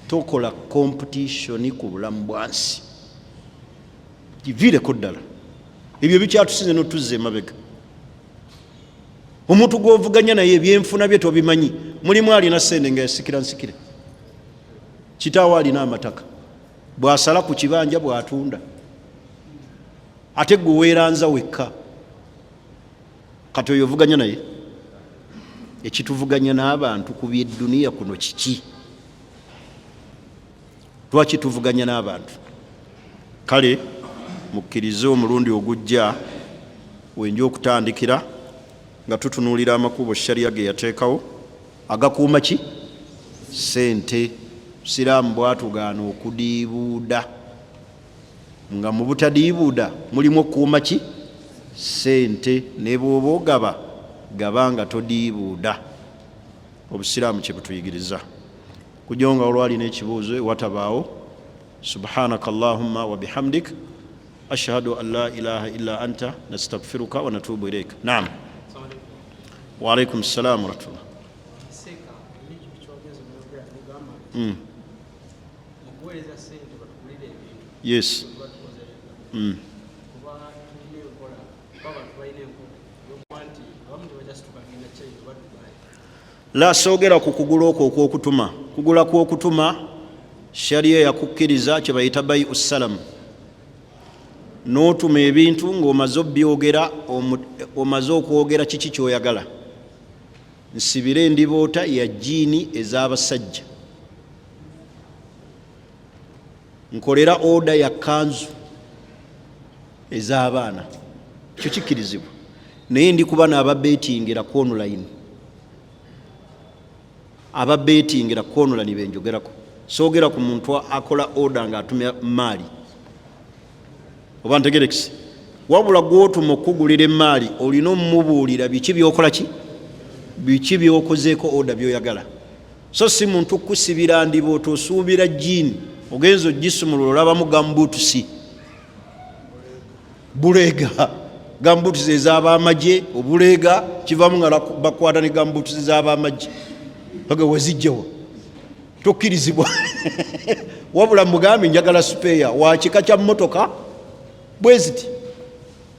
Tokola competition ku bulamu bwansi, kiviireko ddala. Ebyo bikyatusinze notuzza emabega. Omuntu gwovuganya naye ebyenfuna bye tobimanyi. Mulimu alina sente nga yasikira nsikire, kitaawe alina amataka, bwasala ku kibanja bwatunda, ate gwe weeranza wekka. Kati oyo ovuganya naye. Ekituvuganya n'abantu ku byedduniya kuno kiki? Lwaki tuvuganya n'abantu? Kale mukkirize omulundi ogujja wenja okutandikira nga tutunuulira amakubo sharia ge yateekawo agakuuma ki sente. Siraamu bwatugaana okudiibuuda, nga mu butadiibuuda mulimu okukuuma ki sente. Ne bw'oba ogaba, gaba nga todiibuuda. Obusiraamu kye butuyigiriza kujonga. Olwalina ekibuuzo ewatabaawo, subhanaka allahumma wa bihamdik, ashhadu an la ilaha illa anta, nastagfiruka wa natubu ilaik. Naam, waalaikum salam warahmatullah. Seeka, ekintu kyogenze noyogera nogamba mukuweereza sente batugulire ebintu, tuba tukoze kuba tulina enkola, kuba abantu balina enkola yokuba nti abamu tebakyasituka genda China oba Dubai. La, soogera ku kugula okwo okwokutuma. Kugula kwokutuma sharia yakukkiriza, kye bayita baiu salam. N'otuma ebintu ng'omaze obyogera, omaze okwogera kiki kyoyagala. Nsibire endiboota ya jiini ez'abasajja, nkolera order ya kanzu ez'abaana, ekyo kikkirizibwa. Naye ndi kuba n'ababeetingira ku online, ababeetingira ku online benjogerako. Soogera ku muntu akola order ng'atumya maali, oba ntegerekisi. Wabula gwotuma okukugulira emaali, olina omumubuulira biki byokola, ki biki byokozeeko order, byoyagala. So si muntu kukusibira ndiboota osuubira jiini, ogenza ogisumulula olabamu gambuutusi, buleega, gambuutusi ez'abamagye, obuleega kivamu nga bakwata ne gambuutusi z'abamagye. Aga wazijjawa? Tokkirizibwa. Wabula mugambe, njagala spare wa kika kya mmotoka. Bweziti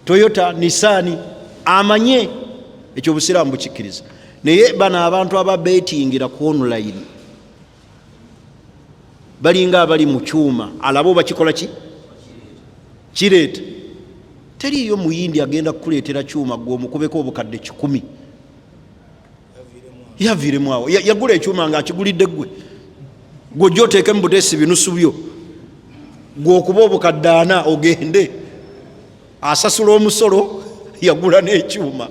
Toyota, Nisani, amanye ekyo obusiraamu bukikkiriza. Naye bano abantu ababetingira ku online balinga abali mu kyuma, alaba oba kikola ki kireeta. Teriiyo muyindi agenda kukuleetera kyuma gwe omukubeko obukadde 100 yaviiremu awo. Yagula ekyuma nga akigulidde ggwe, gwojja oteeke mu buteesi binusu byo, gwe okuba obukadde 40 ogende asasula omusolo, yagula n'ekyuma,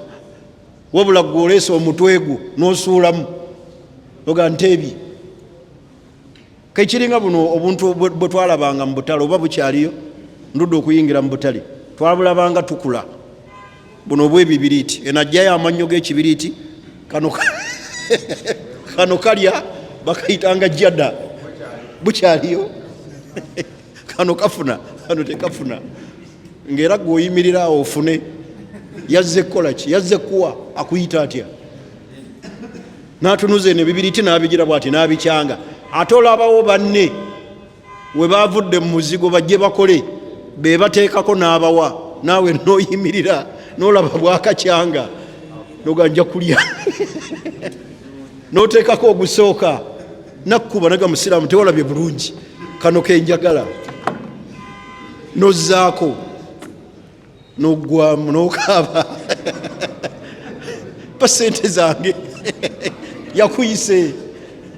wabula gwe oleese omutwe gwo n'osuulamu oga nteebye. Kekiringa buno obuntu bwe twalabanga mu butale, oba bukyaliyo, ndudde okuyingira mu butale, twabulabanga tukula buno obw'ebibiriiti, eno ajjayo amannyo g'ekibiriiti, kano kalya bakayitanga jada, bukyaliyo. Kano kafuna, kano tekafuna, ng'era gwe oyimirira awo ofune. Yazze kukola ki? Yazze kuwa, akuyita atya? N'atunuza eno ebibiriiti n'abigira bw'ati n'abikyanga, ate olabawo banne we bavudde mu muzigo bajje bakole, be bateekako n'abawa, naawe n'oyimirira n'olaba bwakacyanga noga nja kulya, n'oteekako ogusooka nakkuba naga musiraamu tewalabye bulungi, kano kenjagala, nozzaako n'oggwamu n'okaaba pa sente zange. Yakuyise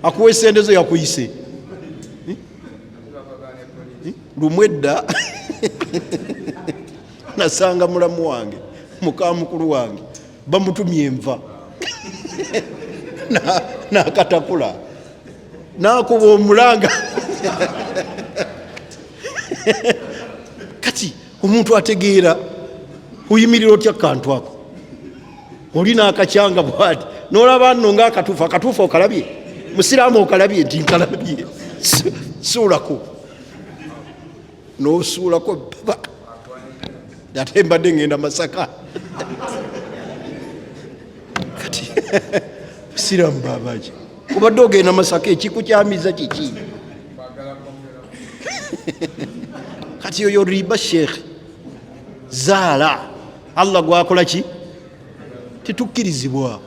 akuwa esente zo, yakuyise lumu edda nasanga mulamu wange, muka mukulu wange, bamutumye enva n'akatakula n'akuba omulanga. Kati omuntu ategeera oyimirira otya kantu ako oli n'akacyanga bwati, n'olaba nno ngaakatuufu akatuufu okalabye, musiraamu okalabye nti nkalabye, suulako n'osuulako baba, ate mbadde ngenda Masaka. Kati musiraamu babaki, obadde ogenda Masaka, ekikukyamiza kiki? Kati oyo riba sheekh zaala Allah gwakola ki tetukkirizibwa.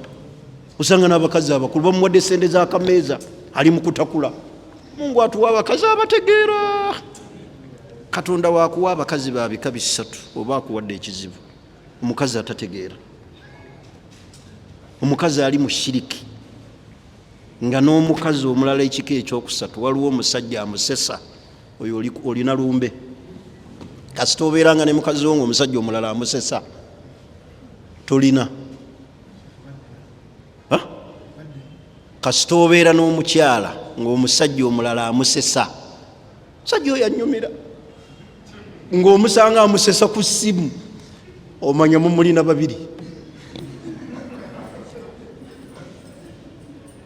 Osanga n'abakazi abakulu bamuwadde sente z'akameeza ali mu kutakula. Mungu atuwa abakazi abategeera. Katonda wakuwa abakazi ba bika bisatu oba akuwadde ekizibu: omukazi atategeera, omukazi ali mu shiriki, nga n'omukazi omulala ekika ekyokusatu, waliwo omusajja amusesa. Oyo olina lumbe. Kasita obeeranga ne mukazi wo nga omusajja omulala amusesa, tolina. Kasita obeera n'omukyala ng'omusajja omulala amusesa, musajja oyo anyumira, ng'omusanga amusesa ku ssimu, omanya mumulina babiri.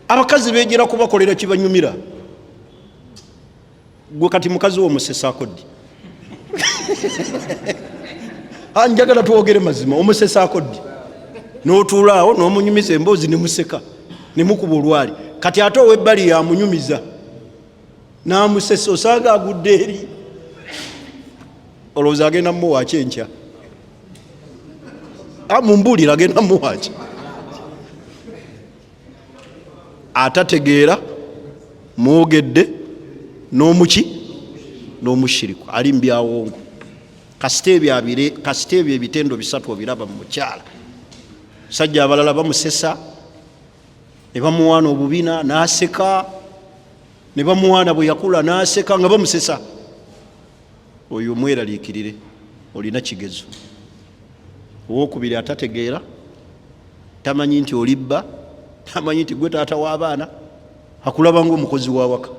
Abakazi begira kubakolera kibanyumira. Gwe kati mukazi wo omusesaako ddi? Njagala twogere mazima, omusesaako ddi? N'otuula awo n'omunyumiza emboozi nemuseka nemukuba olwali. Kati ate ow'ebbali yamunyumiza n'amusesa, osanga agudde eri, olowooza agenda mumuwaaki enkya? Mumbuulira, agenda mumuwaaki? Atategeera, mwogedde n'omuki n'omushiriku ali mubyawongo. Kasita ebyo abire, kasita ebyo ebitendo bisatu obiraba mu mukyala, sajja abalala bamusesa ne bamuwaana obubina n'aseka, ne bamuwaana bwe yakula n'aseka nga bamusesa, oyo omweraliikirire, olina kigezo. Owokubiri atategeera, tamanyi nti olibba, tamanyi nti gwe taata w'abaana, akulaba ngaomukozi w'awaka,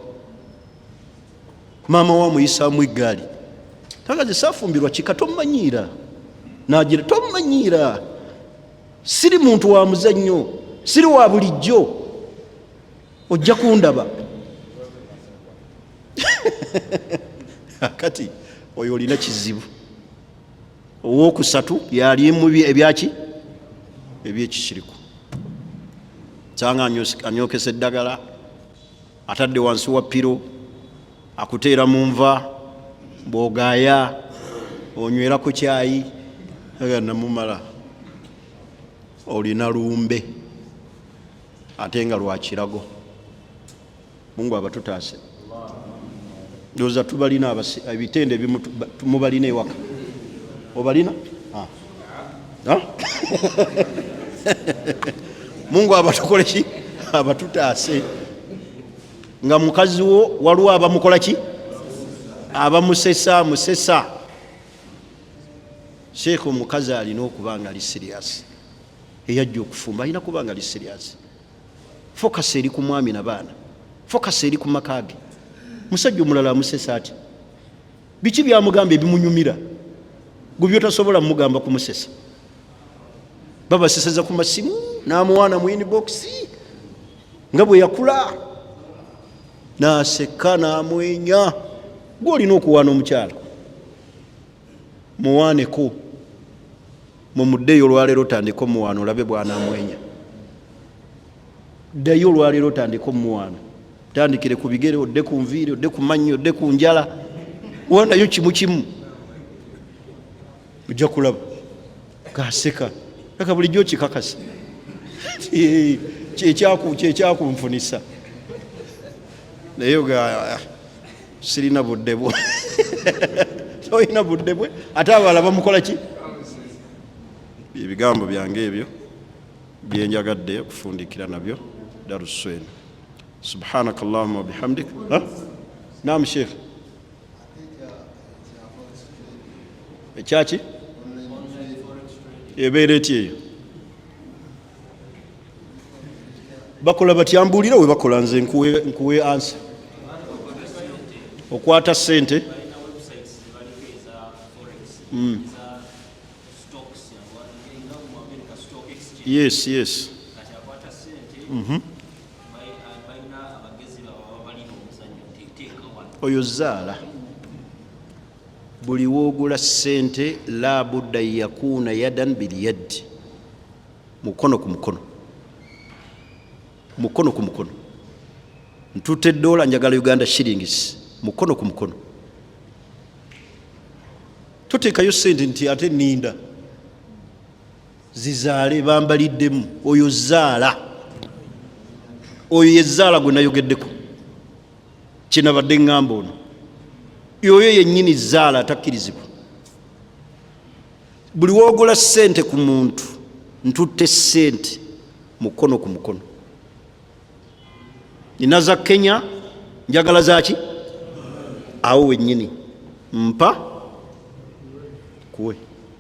maama wa amuyisaamu eggaali, tagaze saafumbirwa kika, tomanyiira nagira, tomanyiira, siri muntu wa muzannyo, siri wa bulijjo, ojja kundaba. Kati oyo olina kizibu. Owokusatu yali mu ebyaki ebyekishiriku, sanga anyokesa eddagala, atadde wansi wa piro, akuteera mu nva bwogaya. Onywera ku kyayi, aga namumala. Olina lumbe ate nga lwa kirago. Mungu abatutaase. Ndowooza tubalina ebitende ebimu mubalina ewaka. Obalina? Ah. Ah? Mungu abatukole ki? Abatutaase. Nga mukazi wo waliwo abamukola ki? Abamusesa, musesa. Sheikh, omukazi alina okuba nga ali serious. Eyajja okufumba alina kuba nga ali serious. Focus eri ku mwami na baana. Focus eri ku maka ge. Musajja omulala amusesa ati. Biki byamugamba ebimunyumira? Gwe by'otasobola mugamba kumusesa. Babaseseza ku masimu n'amuwaana mu inbox nga bwe yakula n'aseka n'amwenya. Gwe olina okuwaana omukyala, muwaaneko, mumuddeyo olwaleero otandike omuwaana olabe bw'anaamwenya. Ddayo olwaleero otandike omuwaana, tandikire ku bigere, odde ku nviiri, odde ku mannyo, odde ku njala, wanayo kimu kimu, ojja kulaba gaseka. Kaka bulijjo okikakasa kyekyakunfunisa, naye ga sirina budde bwe. Tolina budde bwe, ate abalala bamukola ki? Ebigambo byange ebyo byenjagadde okufundikira nabyo darusu eno. Subhanaka Allahumma wa bihamdik. Naam Sheikh. Ekyaki? Ebeera eti eyo? Bakola batya? Mbuulira we bakola, nze nkuwe ansa. Okwata ssente. Yes, yes. Oyo zaala. Buli woogula ssente la budda yakuuna yadan biliyaddi, mukono ku mukono, mukono ku mukono. Ntutte eddoola, njagala Uganda shillings, mukono ku mukono. Toteekayo ssente nti ate nninda zizaale bambaliddemu. Oyo zaala, oyo ye zaala gwe nayogeddeko, kyenabadde ŋŋamba ono yoyo yennyini zaala atakkirizibwa. Buli woogula ssente ku muntu, ntutte ssente mukono ku mukono, nina za Kenya, njagala zaki, awo wennyini mpa kuwe.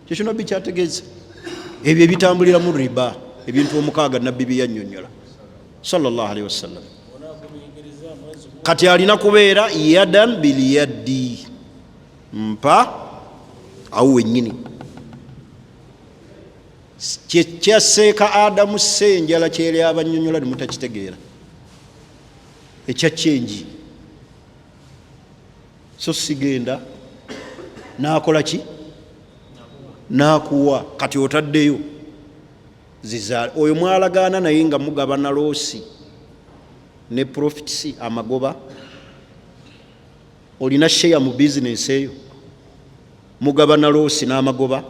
Kyekyo nabbi kyategeeza, ebyo ebitambulira mu riba, ebintu omukaaga nabbi bye yannyonnyola sallallahu alaihi wasallam. Kati alina kubeera yadan biliyaddi, mpa awo wennyini. Kyaseeka Adamu Ssenjala kyeri abannyonnyola ne mutakitegeera, ekya kyenji. So sigenda n'akola ki? N'akuwa. Kati otaddeyo zizaale. Oyo mwalagaana naye nga mugabana loosi ne profits, amagoba. Olina share mu bizinesi eyo, mugabana loosi n'amagoba,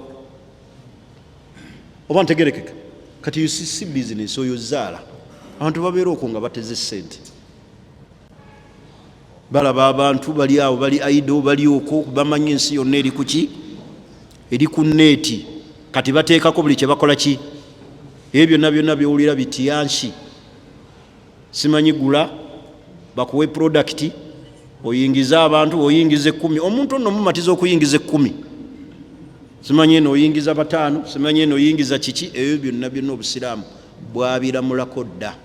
oba ntegerekeka? Kati si bizinesi, oyo zaala. Abantu babeera okwo nga bateze ssente, balaba abantu bali awo bali aido, bali okwo, bamanyi ensi yonna eri kuki? Eri ku neeti. Kati bateekako buli kyebakola ki, ebyo byonna byonna byowulira bityanshi, simanyi gula bakuwe product oyingize abantu, oyingize 10. Omuntu onno mumatiza okuyingiza 10, simanyi eno oyingiza 5, simanyi eno oyingiza kiki. Ebyo byonna byonna obusiraamu bwabiramulako dda,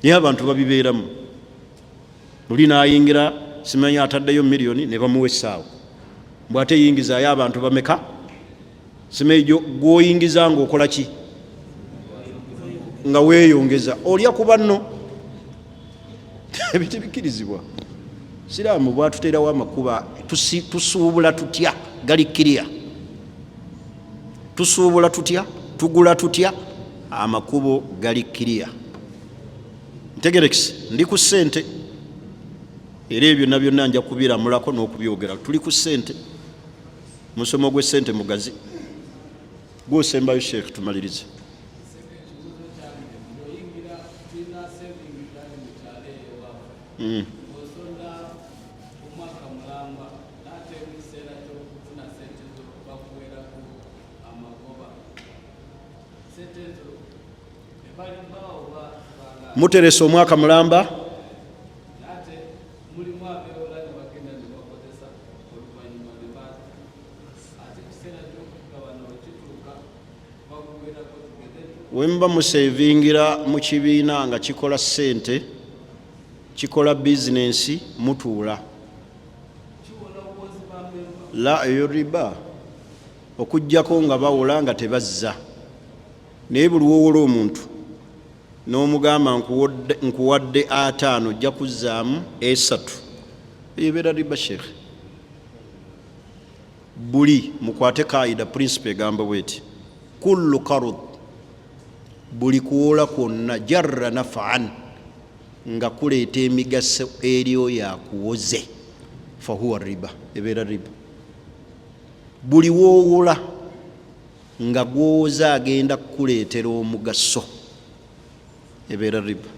naye abantu babibeeramu. Luli n'ayingira, simanyi ataddeyo miliyoni ne bamuwa essaawa, mbw ate yingizaayo abantu bameka, simanyi gw'oyingiza ng'okola ki, nga weeyongeza olya ku banno. Ebyo tebikkirizibwa. Siraamu bwatuteerawo amakuba. Tusuubula tutya? Gali kiriya. Tusuubula tutya? Tugula tutya? Amakubo gali kiriya. Ntegerekise, ndi ku ssente, era ebyo byonna byonna nja kubiramulako n'okubyogera. Tuli ku ssente. Musomo gw'essente mugazi gwosembayo. Sheekh, tumalirize. Omwaka mulamba n'ate mu kiseera ky'okufuna sente zo bakuweerako amagoba. Sente ezo ebalimba oba banga? Muteresa omwaka mulamba. Ate mulimu abeewola ne bagenda ne bakozesa, oluvannyuma ne ba ate ekiseera ky'okugabana bwe kituuka bakuweerako tugende. Wemuba musevingira mu kibiina nga kikola ssente, kikola bizinensi, mutuula. Kiwola obuwozi ba memba. La, eyo riba, okugjako nga bawola nga tebazza. Naye buli wowola omuntu n'omugamba nkuwadde 50, ojja kuzzaamu 3, eyo ebeera riba. Sheekh, buli mukwate kaida, principle egamba bweti: kullu karud, buli kuwola kwonna, jarra nafaan, nga kuleeta emigaso eri oyo akuwoze, fahuwa riba, ebeera riba. Buli woowola nga gwowoza agenda kukuleetera omugaso, ebeera riba.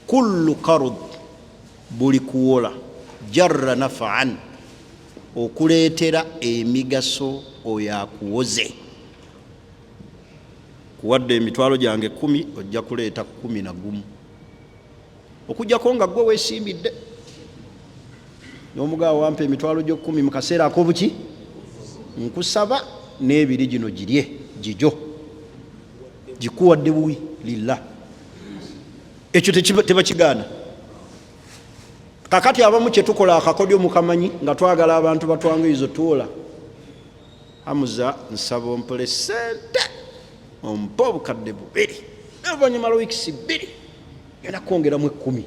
Kullu karud, buli kuwola, jarra nafaan, okuleetera emigaso oyo akuwoze. Kuwadde emitwalo gyange 10, ojja kuleeta 11, okugjako nga gwe weesimbidde n'omugaba, wampa emitwalo gyo 10 mu kaseera ak'obuki, nkusaba n'ebiri gino girye gijo gikuwadde buwi lillah. Ekyo tebakigaana. Kakati abamu kyetukola akakodyo mukamanyi, nga twagala abantu batwanguyiza otuwola. Hamuza, nsaba ompole sente, ompe 2000, oluvanyuma lwa wiikisi 2 genda kwongeramu 10.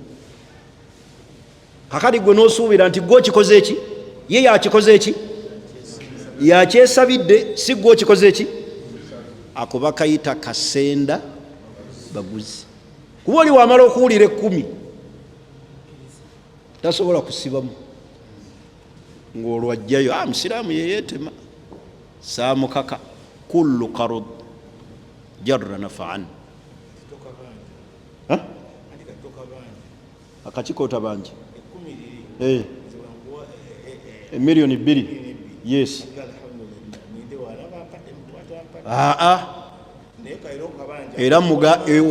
Kakati gwe nosuubira nti gwe okikoze eki, ye yakikoze eki, yakyesabidde, si gwe okikoze eki. Ako bakayita kasenda baguzi, kuba oli wamala okuwulira 10 tasobola kusibamu ng'olwo ajjayo. Ah, musiraamu yeyeetema saamukaka. Kullu karud jarra nafaan. Ha? Akakiko otabanja 2,000,000, yes. Aa, era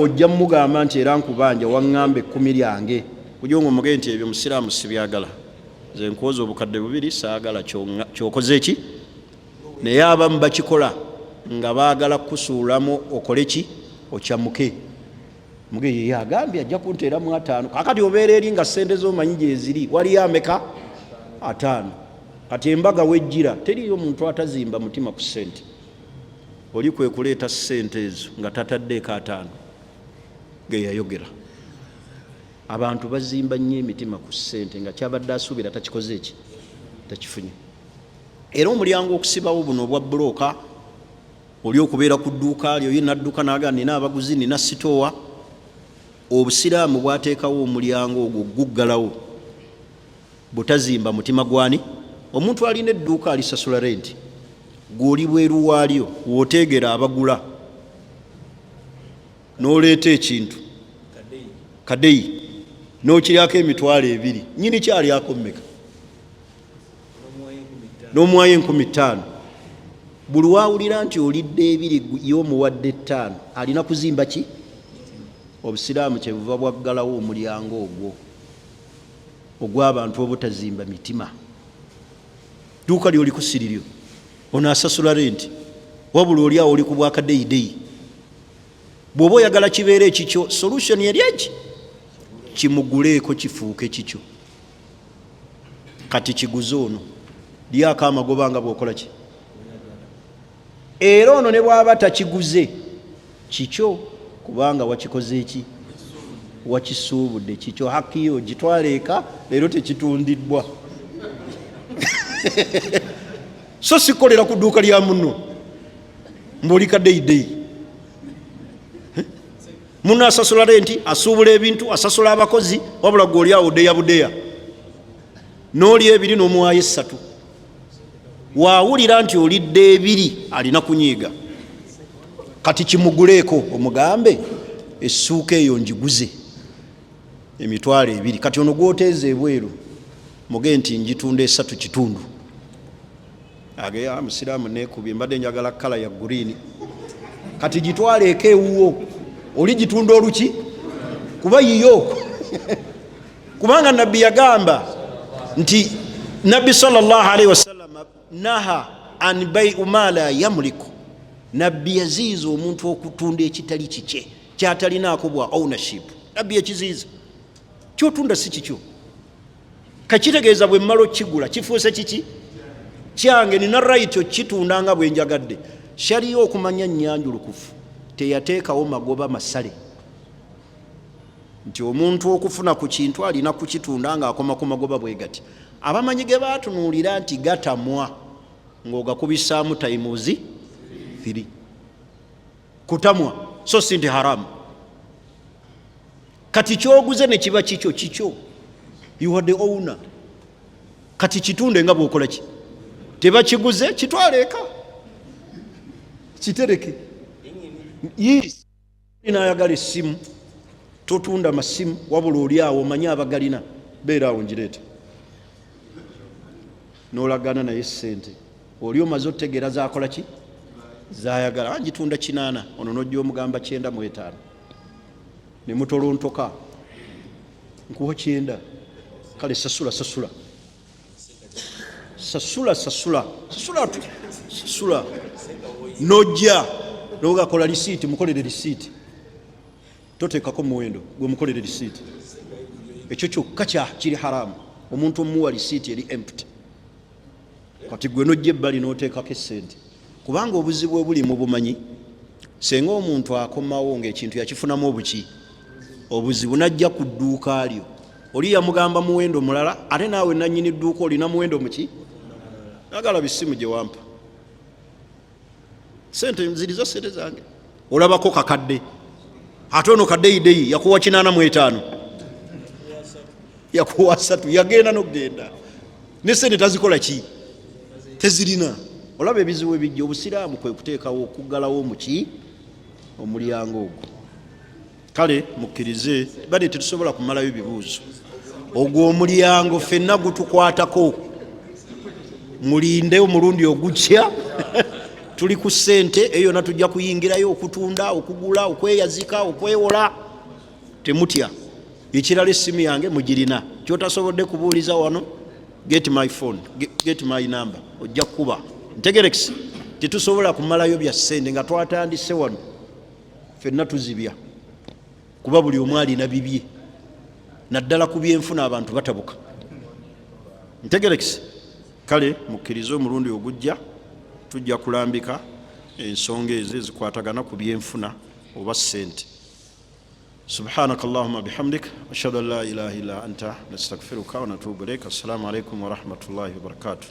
ojja mugamba nti era nkubanja, waŋŋamba 10 lyange, kuja nga omugee nti ebyo musiraamu sibyagala, nze nkwoza 2000, saagala kyokoze eki. Naye abamu bakikola nga baagala kukusuulamu okole ki, okyamuke. Muge ye agambye ajja kunteeramu 50. Kakati obeera eri nga sente z'omanyi gyeziri, waliyo ameka? 50. Kati embaga wejjira teriyo muntu atazimba mutima ku ssente. Oli kwe kuleeta ssente ezo nga tataddeeko 50 ge yayogera. Abantu bazimba nnyo emitima ku ssente nga kyabadde asuubira takikoze eki, takifunye. Era omulyango okusibawo buno obwa bulooka, oli okubeera ku dduuka lyo ye nadduka naga nina abaguzi, nina sitowa. Obusiraamu bwateekawo omulyango ogwo guggalawo butazimba mutima gwani. Omuntu alina edduuka alisasula renti, gw'oli bweru waalyo wooteegera abagula n'oleeta ekintu kadeyi n'okiryako 20,000, nyini kyalyako mmeka? N'omuwayo 5,000. Buli wawulira nti olidde 2, ye omuwadde 5, alina kuzimba ki? Obusiraamu kyebuva bwaggalawo omulyango ogwo ogw'abantu obutazimba mitima. Dduuka lyoli kusiriryo, ono asasula renti, wabula oli awo oli ku bwakadeyideyi. Bw'oba oyagala kibeere ekikyo, solution eri eki, kimuguleeko kifuuke kikyo. Kati kiguze ono, lyako amagoba nga bw'okola ki. Era ono ne bw'aba takiguze, kikyo, kubanga wakikoze eki, wakisuubudde, kikyo, hakiyo, gitwala eka. Leero tekitundiddwa, so sikolera ku dduuka lya muno mbwoli kadeyideyi. Muno asasula renti, asuubula ebintu, asasula abakozi, wabula gwe oli awo odeya budeya n'oli 2 n'omuwaayo 3. Waawulira nti olidde ebiri, alina kunyiiga. Kati kimuguleeko, omugambe essuuka eyo njiguze 20,000. Kati ono gwoteeza ebweru, muge nti njitunda 3.5. Ageya musiraamu nekubye, mbadde njagala colour ya green. Kati gitwaleeko ewuwo, oli gitunda oluki kuba yiyo, kubanga Nabbi yagamba nti, Nabbi sallallahu alaihi wasallam naha an baiu ma la yamliku. Nabbi yaziiza omuntu okutunda ekitali kikye, kyatalinaako bwa ownership. Nabbi yakiziiza. Kyotunda si kikyo. Kakitegeeza bwe mmala okukigula, kifuuse kiki? Kyange. Nina right okukitunda nga bwe njagadde. Shariya okumanya nnyanjulukufu, teyateekawo magoba masale nti omuntu okufuna ku kintu alina kukitunda ng'akoma ku magoba bwe gati. Abamanyi ge baatunuulira nti gatamwa ng'ogakubisaamu times 3 kutamwa, so si nti haramu. Kati kyoguze ne kiba kikyo, kikyo, you are the owner. Kati kitunde nga bwokola ki. Tebakiguze, kitwale eka, kitereke. Yes, nayagala essimu, totunda masimu, wabula oli awo omanyi abagalina, beera awo ngireeta, nolagana naye sente. Oli omaze otegeera zakola ki, zayagala. Ngitunda 800, ono nojja omugamba 95, nemutolontoka, nkuwa 90. Kale sasula, sasula, sasula, sasula, sasula tu, sasula. Nojja nogakola risiiti, mukolere risiiti, toteekako muwendo gwe, mukolere risiiti. Ekyo kyokka kya kiri haramu, omuntu omuwa risiiti eri empty. Kati gwe nojja ebbali noteekako esente, kubanga obuzibu obuli mu bumanyi, senga omuntu akomawo ngaekintu yakifunamu obuki obuzibu, najja ku dduuka lyo, oli yamugamba muwendo mulala, ate naawe nanyini dduuka olina muwendo muki. Agala bisimu gye wampa sente, nziriza sente zange. Olabako kakadde, ate ono kadeyideyi yakuwa 85, yakuwa 3, yagenda nokugenda ne sente tazikola ki, tezirina. Olaba ebizibu ebijja. Obusiraamu kwe kuteekawo okuggalawo omuki omulyango ogwo. Kale mukkirize, bade tetusobola kumalayo bibuuzo. Ogwo omulyango ffenna gutukwatako. Mulinde omulundi ogujja, tuli ku ssente eyo yonna, tujja kuyingirayo, okutunda, okugula, okweyazika, okwewola. Temutya. Ekirala, essimu yange mugirina. Kyotasobodde kubuuliza wano, get my phone, get my number, ojja kukuba. Ntegerekisi, tetusobola kumalayo bya ssente nga twatandise wano. Ffenna tuzibya, kuba buli omu alina bibye, naddala ku byenfuna abantu batabuka. Ntegerekisi. Kale mukkirize, omulundi ogujja tujja kulambika ensonga ezo ezikwatagana ku byenfuna oba ssente. سبحانك اللهم بحمدك، أشهد أن لا إله إلا أنت، نستغفرك ونتوب إليك. السلام عليكم ورحمة الله وبركاته.